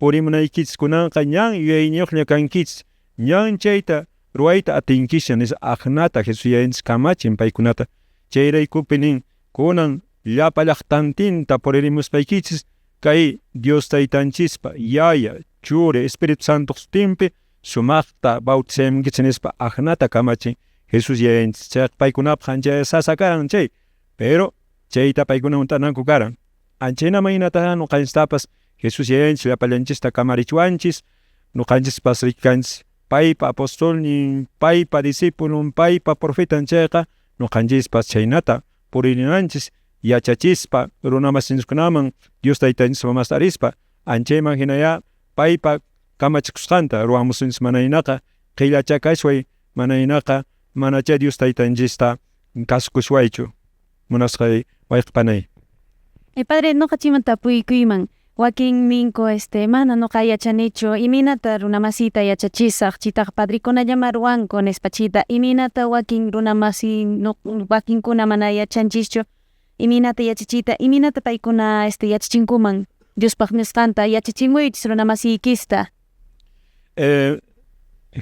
purimunaykichis, kunanqa ñan yuyayniyuqña kankichis, ñan chayta ruwayta atinkisha nispa aqnata Jesús kamachin paykunata. Chayraykupi nin, kunan llapa llaqtantinta puririmuspaykichis kay Dios taytanchispa Yaya, Churi, Espíritu Santo sutinpi sumaqta bautizamunkichis nispa aqnata kamachin Jesús yayanchis. Chayqa paykunapaq ancha sasa karan chay, pero chayta paykuna hunt'ananku karan. Anchaynaman hinataqa ñuqanchistapas Jesús yayanchis llapallanchista kamarichiwanchis, ñuqanchispas rikanchis paypa apostolnin, paypa discípulon, paypa profetan chayqa ñuqanchispas chaynata puririnanchis yachachispa runamasinchikkunaman Dios taytanchispa mast'arispa anchayman hinaya paypa kamachikusqanta ruwamusunchis manaynaqa qillachakashway manaynaqa manacha Dios taytanchista kasukushwaychu munasqay wayqpanay. Padre, noqa chayman tapuykuyman wakin ninku mana noqa yachanichu imaynata runamasiyta yachachisaq chaytaqa padrikunallama ruwanku nispa chayta imaynata wakin runamasi wakinkuna mana yachanchischu imaynata yachachiyta imaynata paykuna yachachinkuman Diospaq nisqanta yachachimuychis runamasiykista.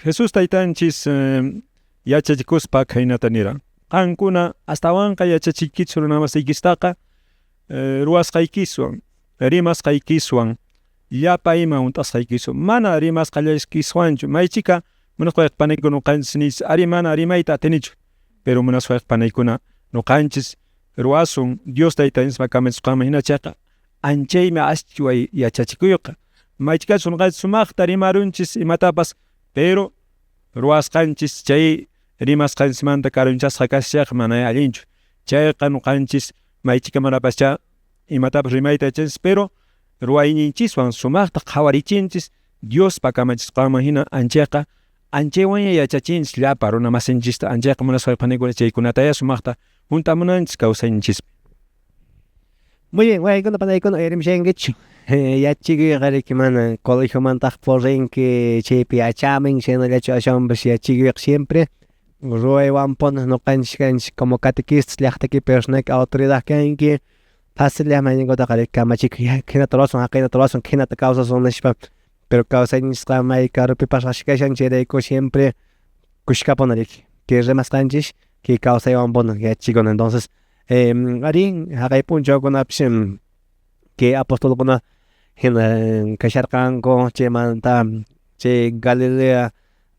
Jesús taytanchis yachachikuspa khaynata niran, qankuna astawanqa yachachiykichis runamasiykistaqa ruwasqaykiswan, rimasqaykiswan, llapa ima hunt'asqaykiswan, mana rimasqallaykiswanchu. Maychika munasqa panaykuna ñuqanchis nis ari mana rimayta atinichu, pero munasqa panaykuna ñuqanchis ruwasun Dios taytanchispa kamachisqanman hina chayqa anchaymi aschway yachachikuyqa. Maychikachu ñuqanchis sumaqta rimarunchis imatapas, pero ruwasqanchis chay rimasqanchismanta karunchasqa kashaqa mana allinchu. Chayqa ñuqanchis maychika manapascha imatapas rimayta yachanchis, pero ruwayninchiswan sumaqta qhawarichinchis Diospa kamachisqanman hina anchayqa anchaywanña yachachinchis llapa runamasinchista. Anchayqa munasqa panaykuna chaykunataya sumaqta hunt'amunanchis kawsayninchispi. Muy bien, waykuna panaykuna uyarimushankichu. Yachikuyqa riki mana colegiomantaq purinki chaypi yachamin chaynallachu aswanpas yachikuyqa siempre ruwaywanpuni ñuqanchis kanchis como catequistas llaqtaykipi runaki autoridad kanki facilllaman ninkutaqa riki kamachikuy hinata ruwasun haqaynata ruwasun hinata kawsasun nispa, pero kawsayninchisqa may karupipas kashan chayrayku siempre kushkapuni riki kay rimasqanchis kay kawsaywanpuni yachachikuna. Entonces ari haqay p'unchawkunapis kay apostolkuna hina kasharqanku chaymanta chay Galilea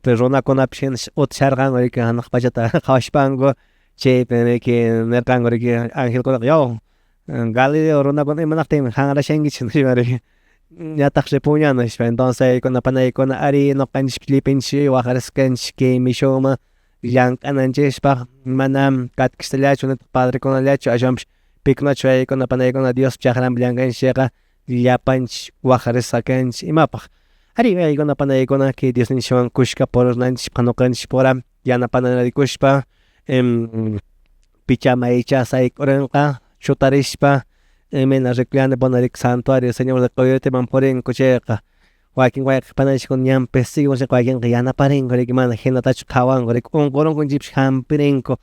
runakunapis hina utisharqanku riki hanaq pachata qhawashpanku chaypi riki nirqanku riki angelkunaqa yaw Galileo runakuna imanaqtinmi hanrashankichis nispa riki ñataq ripunña nispa. Entonces panaykuna ari ñuqanchis llipinchis waqarisqanchis kay misionman llank'ananchispaq mana catequistallachu nitaq padrekunallachu aswanpas pikunachu waykuna panaykuna Diospa chakranpi llank'anchis chayqa llapanchis waqarisqa kanchis imapaq. Ari waykuna panaykuna kay Diosninchikwan kushka purinanchispaq ñuqanchis pura yanapanaraykushpa picha maycha sayk'urinqa chutarispa imayna rikullani riki santuario Señor de Qoyllurtiman purinku chayqa wakin wayqi pananchiskuna ñanpi sigun wakinqa yanaparinku riki mana hinatachu qhawanku riki unqurunku chaypis hampirinku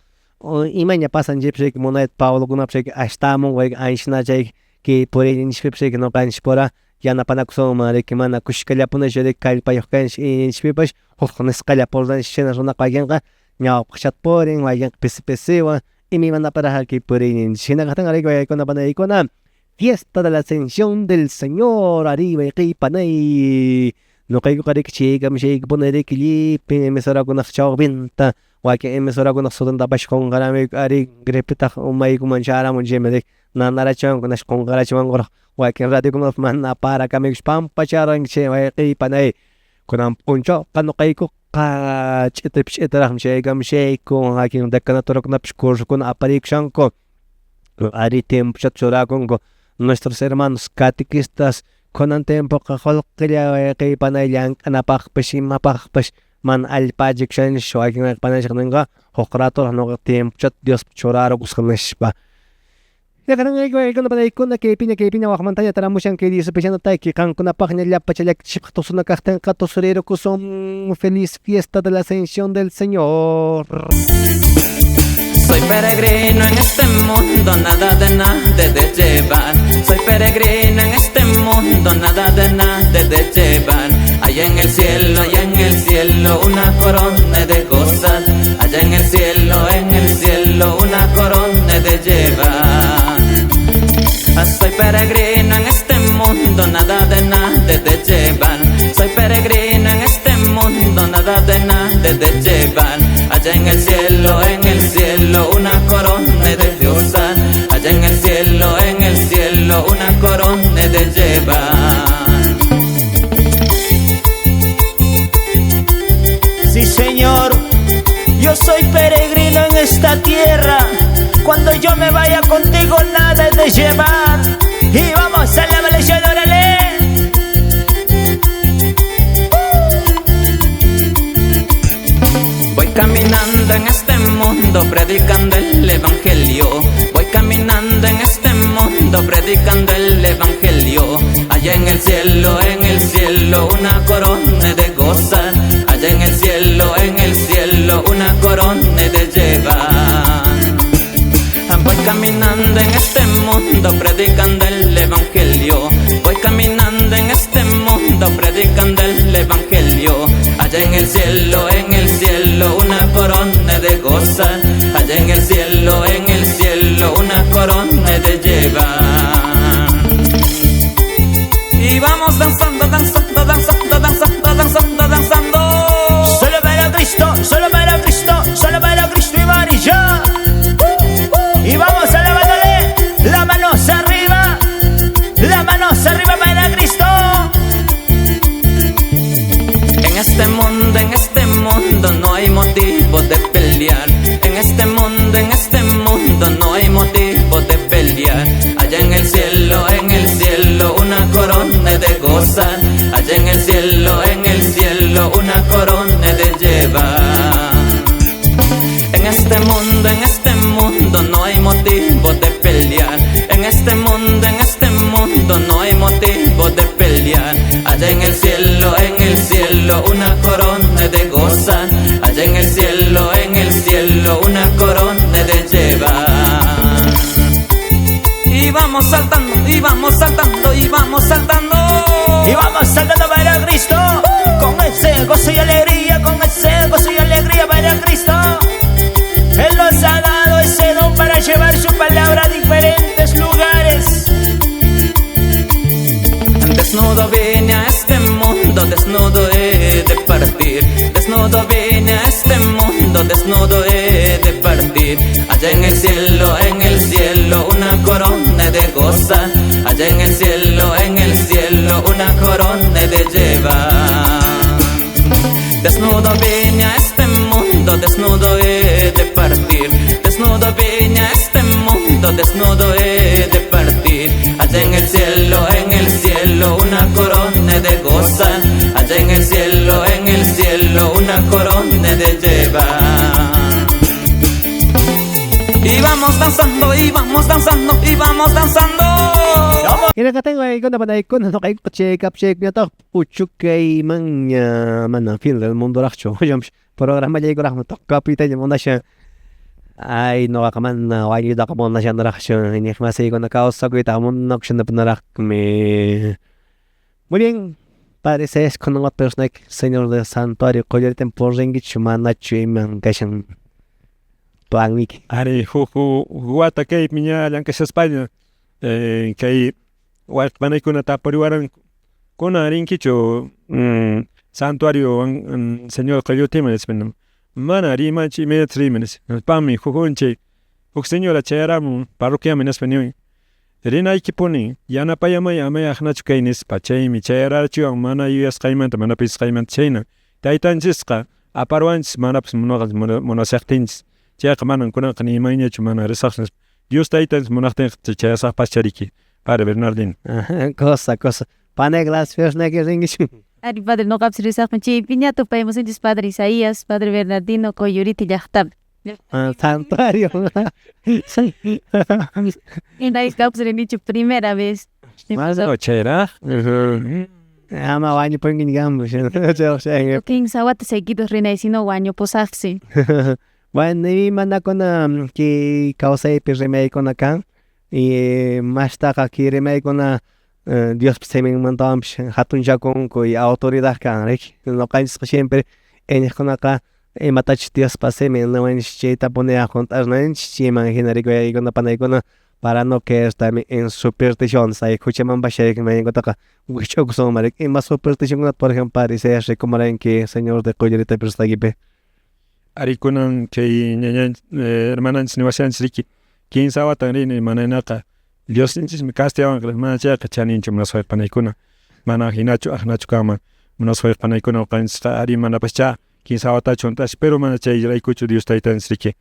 imaña pasan chaypis riki munayta Pablokunapas riki ashtamunku riki anchana chay kay puriyninchispipas riki ñuqanchis pura yanapanakusunman riki mana kushkallapunichu riki kallpayuq kanchis iñiyninchispipas huk nisqalla purinanchis chayna runaqa wakinqa ñawpaqchata purin wakinqa pisi pisiwan imaymanaparaqa kay puriyninchis. Hina kaqtinqa riki waykuna panaykuna fiesta de la Ascensión del Señor arriba panay ñuqaykuqa riki chaykamushaykupuni riki llipin emisorakunaq chawpinta wakin emisorakunaq sutintapash qunqaramiku ari gripetaq umaykuman charamun chaymi riki nanarachiwanku nash qunqarachiwankuraq wakin radiokunapas mana parakamikush pampacharanki chay wayqiy panay kunan p'unchawqa ñuqaykuqa ch'itipis ch'itiraqmi chaykamushayku wakin decanaturakunapish cursokuna apariykushanku ari tiempochata churakunku nuestros hermanos catequistas Kunan tiempoqa qullqilla wayqiy panay llank'anapaqpis imapaqpis mana allpachikushanchis wakin wayqi pananchis ninqa huk ratoraq nuqa tiempochata Diospa churarukusqa nispa. Waykuna panaykuna kaypiña kaypiña waqmantaña taramushan kay Diospi tayki qankunapaqña llapa challakchishpaq tusuna kaqtinqa tusurirukusun. Feliz fiesta de la Ascensión del Señor. Soy peregrino en este mundo, nada de nada de llevar. Soy peregrino en este mundo, nada de nada de llevar. Allá en el cielo, allá en el cielo, una corona de gozar. Allá en el cielo, una corona de llevar. Soy peregrino en este mundo, nada de nada de llevar. Soy peregrino en este mundo, nada de nada de llevar. Allá en el cielo, una corona de gozar. Allá en el cielo, una corona de llevar. Sí, Señor, yo soy peregrino en esta tierra. Cuando yo me vaya contigo, nada he de llevar. Y vamos, alábale y adórale. Voy caminando en este mundo predicando el evangelio. Voy caminando en este mundo predicando el evangelio. Allá en el cielo, una corona de gozar. Allá en el cielo, una corona de llevar. Voy caminando en este mundo predicando el evangelio. Voy caminando en este mundo predicando el evangelio. Allá en el cielo, una corona de gozar. Allá en el cielo, una corona de llevar. Y vamos danzando, danzando, danzando, danzando, danzando, danzando. Solo para Cristo, solo para Cristo, solo para Cristo y María. Y vamos alabándole, las manos arriba, las manos arriba para Cristo. En este mundo no hay motivo de pelear. En este mundo no hay motivo de pelear. Allá en el cielo, una corona de gozar. Allá en el cielo, una corona de llevar. En este mundo no hay motivo de pelear. En este mundo no hay motivo de pelear. Allá en el cielo, una corona de gozar. Allá en el cielo, una corona de llevar. Y vamos saltando, y vamos saltando, y vamos saltando. Y vamos saltando para Cristo. Con ese gozo y alegría, con ese gozo y alegría para Cristo. Él nos ha dado ese don para llevar su palabra a diferentes lugares. Desnudo vine a este mundo, desnudo he de partir. Desnudo vine a este mundo, desnudo he de partir. Allá en el cielo, una corona de gozar. Allá en el cielo, una corona de llevar. Desnudo vine a este mundo, desnudo he de partir. Desnudo vine a este mundo, desnudo he de partir. Allá en el cielo, una corona de gozar. Allá en el cielo, una corona de llevar. Y vamos danzando, y vamos danzando, y vamos danzando. Fin del mundo programa Ay, no mana Muy bien, parece es con una persona señor del santuario qollaritin purrinkichu manachu iman kashan planiki. Ari huk wata kaypi ña llank'ashaspaña kay wayqipanaykuna tapuriwaranku kunan rinkichu santuario señor Qollutiman nispa mana rimanchu imaynata riman nispa pami hukunchay huk señora chayaramun parroquiaman nispa niwan rinaykipuni yanapayamay amay aqnachu kay nispa chaymi chayarachiwan mana yuyasqaymanta mana pisqaymanta chayna taytanchisqa aparwanchis manapas munasaqtinchis chayqa manan kunanqa nimayñachu mana risaqchu nispa Dios taytanchis munaqtinqa chayasaqpaschariki. Padre Bernardino. Cosa, cosa. Panay Gladys Fiosnaki rinkichu? Ari padre noqapis risaqmi chaypiña tupaymusunchis padre Isaías, padre Bernardino Qoyllurita llaqtapi. Santuario. Inaykapas rinichu primera vez. Mana chayraq. Ama wañupunkiña kanpas. Kinsa wata seguidos rinay sino wañupusaqsi. Bueno, imanakuna kay kawsaypi rimaykuna kan y mastaqa kay rimaykuna Diospa siminmantawanpis hatunchakunku y autoridad kan riki. Ñuqanchisqa siempre iñiqkunaqa imatachus Diospa simin niwanchis chaytapuni hunt'arnanchis chayman hina rikuyaykuna panaykuna para no caer también en supersticiones hay huchamanpas mayninkutaqa wikch'ukusunman riki. Ima supersticionkunata por ejemplo padre Isaías rikumuranki señor de Qoyllurita risqaykipi. Ari kunan chay ñañanchis hermananchis niwashanchis riki kinsa watan rini manaynaqa Diosninchismi castigawanqa mana chayqa chaninchu munasqayqa panaykuna mana hinachu aqnachu kanman munasqayqa panaykuna ñuqanchisqa ari manapaschá kinsa watachu hunt'asqa pero mana chayraykuchu Dios taytanchis riki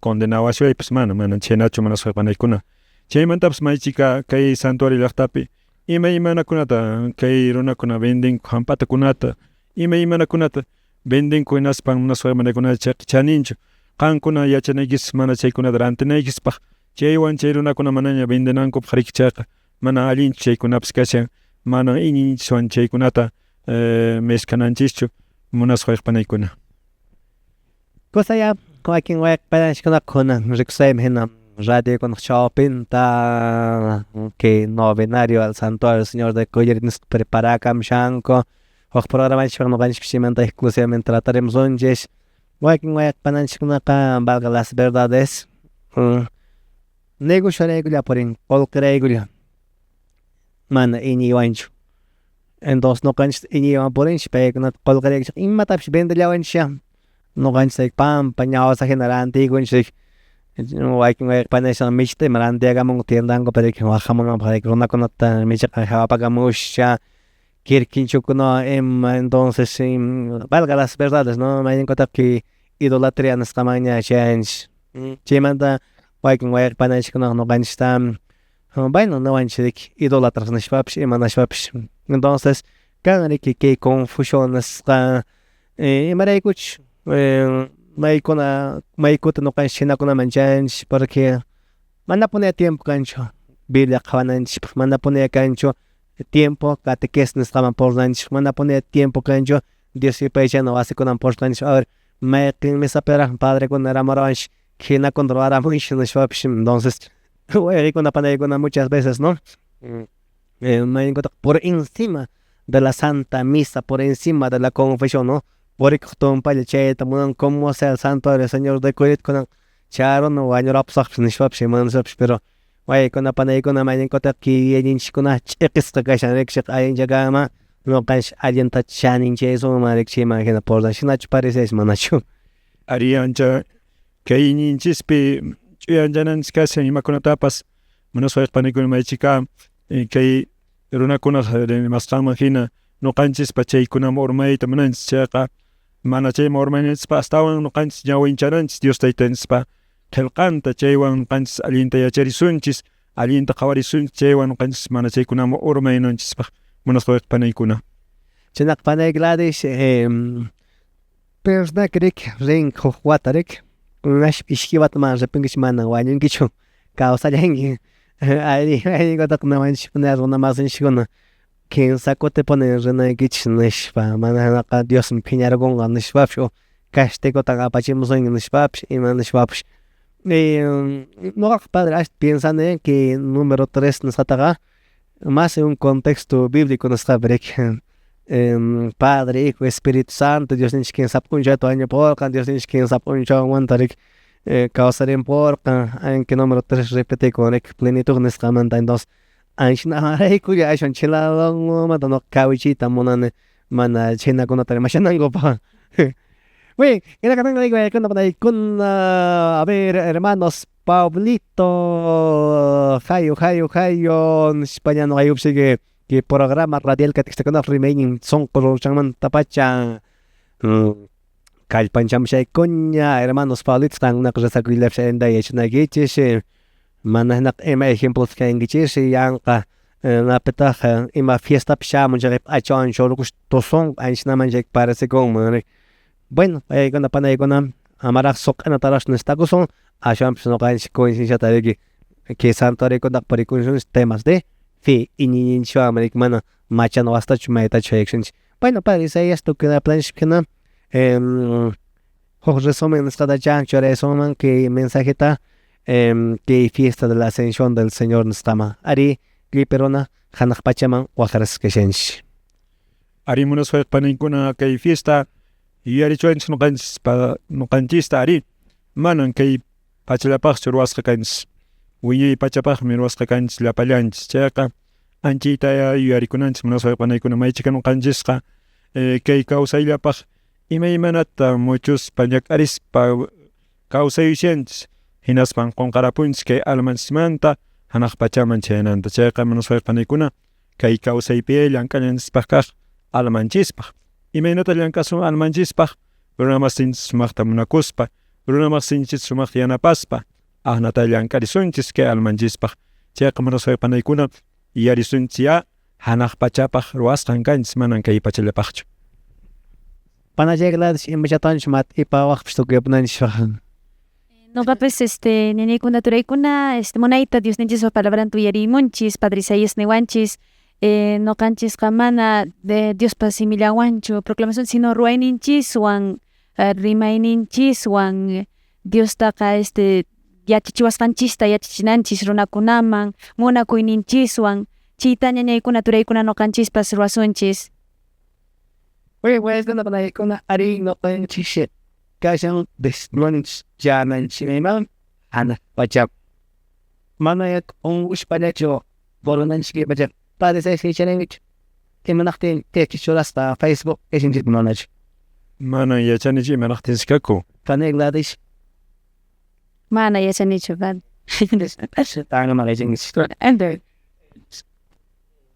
condenawashuaypas mana mana chhaynachu munasqayqa panaykuna chaymantapas maychika kay santuario llaqtapi imaymanakunata kay runakuna vendenku hamp'atakunata imaymanakunata vendenku hinaspan munasqayqa panaykuna chayqa chaninchu qankuna yachanaykichis mana chaykunata rantinaykispaq chaywan chay runakuna manaña vendenankupaq riki chayqa mana allinchu chaykunapas kashan mana iñinchiswan chaykunata mezcananchischu munasqayqa panaykuna. Kusaya wakin wayqipananchiskunaqa kunan rikusaymi hina radiokunaq chawpinta kay novenario al santuario Señor de Qoyllurita nisqa preparakamushanku huk programanchispaq ñuqanchis chaymanta exclusivamente trataremos wakin wayqipananchiskunaqa valga las verdades negocioraykulla purin qullqiraykulla mana iñiywanchu entonces ñuqanchis iñiywan purinchis paykunata qullqiraykuchik imatapis vendellawanchis ñuqanchis pampa ñawsa hina rantiykunchik wakin wayqipanachis michita ima rantiyakamunku tiendankupi riki waqhamunanpaq runakunata michiqa hawapakamusha kirkinchukuna ima entonces valga las verdades no mayninkutaq kay idolatría nisqamanña chayanchis chaymanta wakin wayqipanachiskunaqa ñuqanchista bueno niwanchis riki idolatras nishpapis ima nishpapis entonces kan riki kay confusión nisqa imaraykuchus maykuna maykuta ñuqanchis chhinakunaman chayanchis porque manapuni tiempo kanchu Biblia qhawananchispaq manapuni kanchu tiempo catequesis nisqaman purinanchispaq manapuni tiempo kanchu Dios yupaychana wasikunaman purinanchispaq a ver mayqin misapiraq padrekuna ramurawanchis qhinakunata ruwaramunchis nishpapis entonces wayqikuna panaykuna muchas veces no mayninkutaq por encima de la santa misa por encima de la confesión no purikuq tumpalla chayta munan como sea el santuario Señor de Qoyllurita kunan charuna wañurapusaqpis nishpapis ima nishpapis pero waykuna panaykuna mayninkutaq kay yuyayninchiskuna ch'iqisqa kashan riki allinchakama ñuqanchis allinta chaninchaysunman riki chayman hina purinanchis shinachu parecesh manachu. Ari ancha kay iñinchispi ch'uyanchananchis kashan imakunatapas munasqayqa panaykuna maychika kay runakunaq rimasqanman hina ñuqanchispa chaykunaman urmayta munanchis chayqa mana chayman urmaynanchispaq astawan ñuqanchis ñawinchananchis Dios taytanchispa qillqanta chaywan ñuqanchis allinta yacharisunchis allinta qhawarisunchis chaywan ñuqanchis mana chaykunaman urmaynanchispaq munasqayqa panaykuna. Chaynaqa panay Gladys persnaki riki rinki huk wata riki iskay wata mana ripunkichu mana wañunkichu kawsallanki ari mayninkutaqa niwanchis runa masinchiskuna kinsa kutipuni rinaykichis nishpa mana hinaqa Diosmi phiñarkunqa nishpapis o castigutan apachimusunki nishpapis ima nishpapis ñuqaqa padre ashta piensani que número 3 nisqataqa más en un contexto bíblico nisqapi riki Padre, Hijo, Espíritu Santo Diosninchik kinsa p'unchayta wañupurqan Diosninchik kinsa p'unchawmanta riki kawsarinpurqan aunque número 3 repetikun riki plenitud nisqamanta entonces anchinamaraykulla ashwan chilalonmanta ñuqa kawichiyta munani mana chhinakunata rimashanankupaq. Muy bien, a ver, hermanos, Pablito, Jayo, Jayo, Jayo, nishpaña ñuqaykupi que programa radial katikstakunaq rimaynin sunqu ruruchanmantapacha kallpanchamushaykuña hermanos Pablitos qankunaqa rezakuyllapi allinta yachanaykichis mana hinaqa ima ejemplos kankichis yanqa Napitaq ima fiestapi shamun chay p'achawan churukush tusunqa anchanaman chay parecekunman. Bueno, paykuna panaykuna amaraq suq'anataraqchu necesitakusun ashwanpis ñuqanchik concienciata riki kay santuariokunataqa purikushunchik temas de fe iñiyninchikwanmi riki mana machana wasitachu maytachu haykushunchik. Bueno, padre Isaías tukuy hina huk resumen nisqatacha churaysunman kay mensajeta kay fiesta de la ascensión del Señor nisqaman ari llipi runa hanaq pachaman waqrasqa kashanchik. Ari munasqa paniykuna kay fiesta yuyarichuwanchik ñuqanchispa ñuqanchista ari manan kay pachallapaqchu ruwasqa kanchis wiñay pachapaqmi ruwasqa kanchis llapallanchis chayqa anchayta yuyarikunanchis munasqa panaykuna maychika ñuqanchisqa kay kawsayllapaq imaymanata muchuspa ñak'arispa kawsayushanchis hinaspan qunqarapunchis kay almanchismanta hanaq pachaman chayananta chayqa munasqa panaykuna kay kawsaypi llank'ananchispaq kaq almanchispaq imaynata llank'asun almanchispaq runamasinchis sumaqta munakuspa runamasinchis sumaqta yanapaspa ahnata llank'arisunchis kay almanchispaq chayqa munasqa panaykuna yuyarisunchis ya hanaq pachapaq ruwasqan kanchis manan kay pachallapaqchu. Panachay Gladys imachatanchus mat'ipawaqpis tukuyapunanchikpaq. Noqapis ñañaykuna turaykuna munayta Diosninchispa palabranta uyarimunchis Padre Isaías niwanchis noqanchisqa mana de Diospa simillawanchu proclamación sino ruwayninchiswan rimayninchiswan Diostaqa yachachiwasqanchista yachachinanchis runakunaman munakuyninchiswan chayta ñañaykuna turaykuna noqanchispas ruwasunchis. Oye, pues, panaykuna ari noqanchis kashan desnuanchis chananchikman hanaq pachapi mana unqushpallachu purinanchik pacha Padre Isaías yachanaykichu imanaqtin churasqa Facebook kashanchik manachu. Manan yachanichu imanaqtinsi kaku. Panay Gladys. Mana yachanichu padre.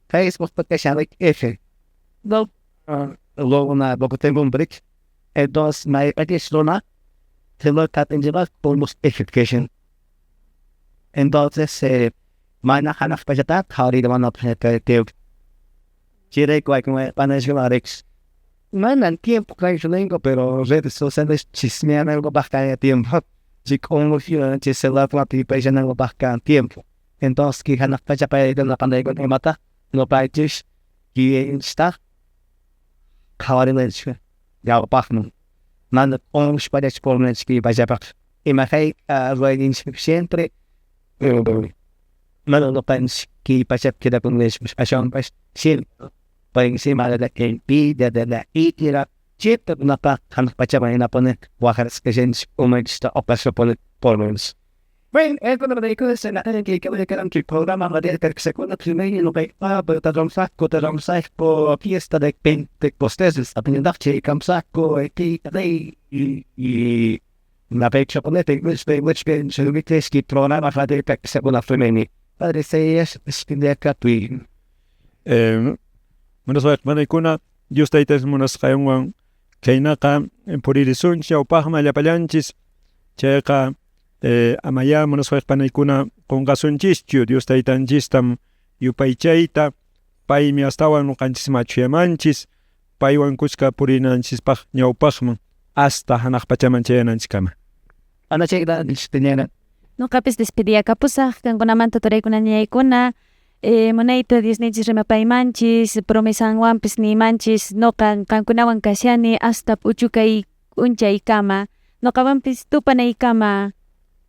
Facebook kashan F. No, luego una poco tengo un break. Entonces, may runa almost education. Entonces, mana hanaq pachata qhawariyta mana Chayrayku panachik manan tiempo kanchu pero redes sociales chismeanankupaq kan tiempo. Chik celular payllanankupaq kan tiempo. Entonces, kay hanaq pacha paykuna panaykuna imata ñuqanchis kiyinchikta qhawarinanchik ñawpaqman mana unqushpallachu purinanchik kay pachapaq ima hayk'a ruwayninchik siempre mana ñuqanchik kay pachapi quedakunanchik ashwanpas siempre por encima de la envidia, de la ira, siempre kunapaq hanaq pachaman hinapuni waqrasqa kashanchik umanchikta opasapuni purinanchik. Bueno, que programa radial que primero lo que fiesta de Pentecostés, y la fecha ponete which programa radial que se primero. Padre Isaías de Munasqa panaykuna Dios tayta munasqanwan chaynaqa puririsunchik ñawpaqman llapallanchis chayqa amaya munasqa panaykuna qunqasunchischu Dios taytanchistam yupaychayta paymi astawan ñuqanchisman achuyamanchis paywan kuska purinanchispaq ñawpaqman hasta hanaq pachaman chayananchikkama. Noqapis despediyakapusaq kankunamanta turaykuna ñañaykuna munayta Diosninchis rimapaymanchis promesanwanpis nimanchis noqa qankunawan kashani hasta p'uchukay p'unchaykama noqawanpis tupanaykama.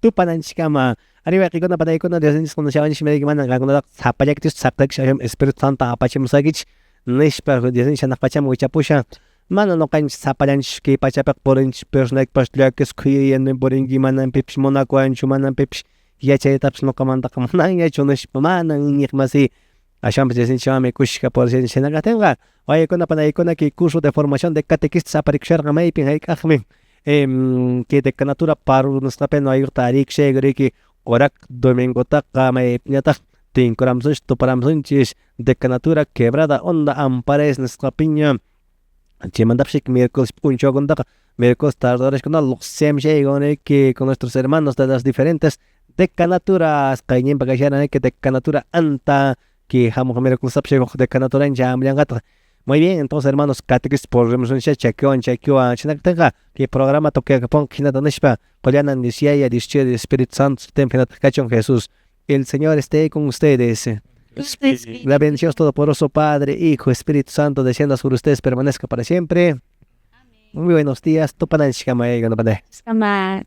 Tupananchikkama ari wayqikuna panaykuna Diosninchis qunashawanchik mana qankunataqa sapallakchis saqtakish Espíritu Santo apachimusaykichik nishpa Diosninchis hanaq pachaman wichapushan mana ñuqanchik sapallanchik kay pachapiqa purinchik personaykipash llakisqa khuyayani purinki manan pipish munakuwanchu manan pipish yachaytapish ñuqamantaqa munanñachu nishpa mana iñiq masiy ashwanpish Diosninchikwanmi kushka purishanchik shinakatinqa waykuna panaykuna kay curso de formación de catequistas aparikusharqa maypin hayk'aqmi kay decanatura Paruro nisqapi ñuqaykuqa tarikushayku riki urak domingotaqa maypiñataq tinkuramusunchik tuparamusunchik decanatura Quebrada Honda Ampares nisqapiña chaymantapish miércoles p'unchawkunataqa miércoles tarde luqsiamshayku con nuestros hermanos de las diferentes decanaturas qayñinpa kasharan decanatura Anta Ki hamuq miércoles decanato chamllanqataq. Muy bien, entonces hermanos, catequesis por chakiwan chakiwan chinaktinqa kay programa tukuyakapun hinata nishpa qollanan Dios Yaya, Dios Churi, Espíritu Santo, sutinpi kachun Jesús. El Señor esté con ustedes. La bendición Todopoderoso Padre, Hijo, Espíritu Santo, descienda sobre ustedes, permanezca para siempre. Muy buenos días. Tupananchikkama. Sama.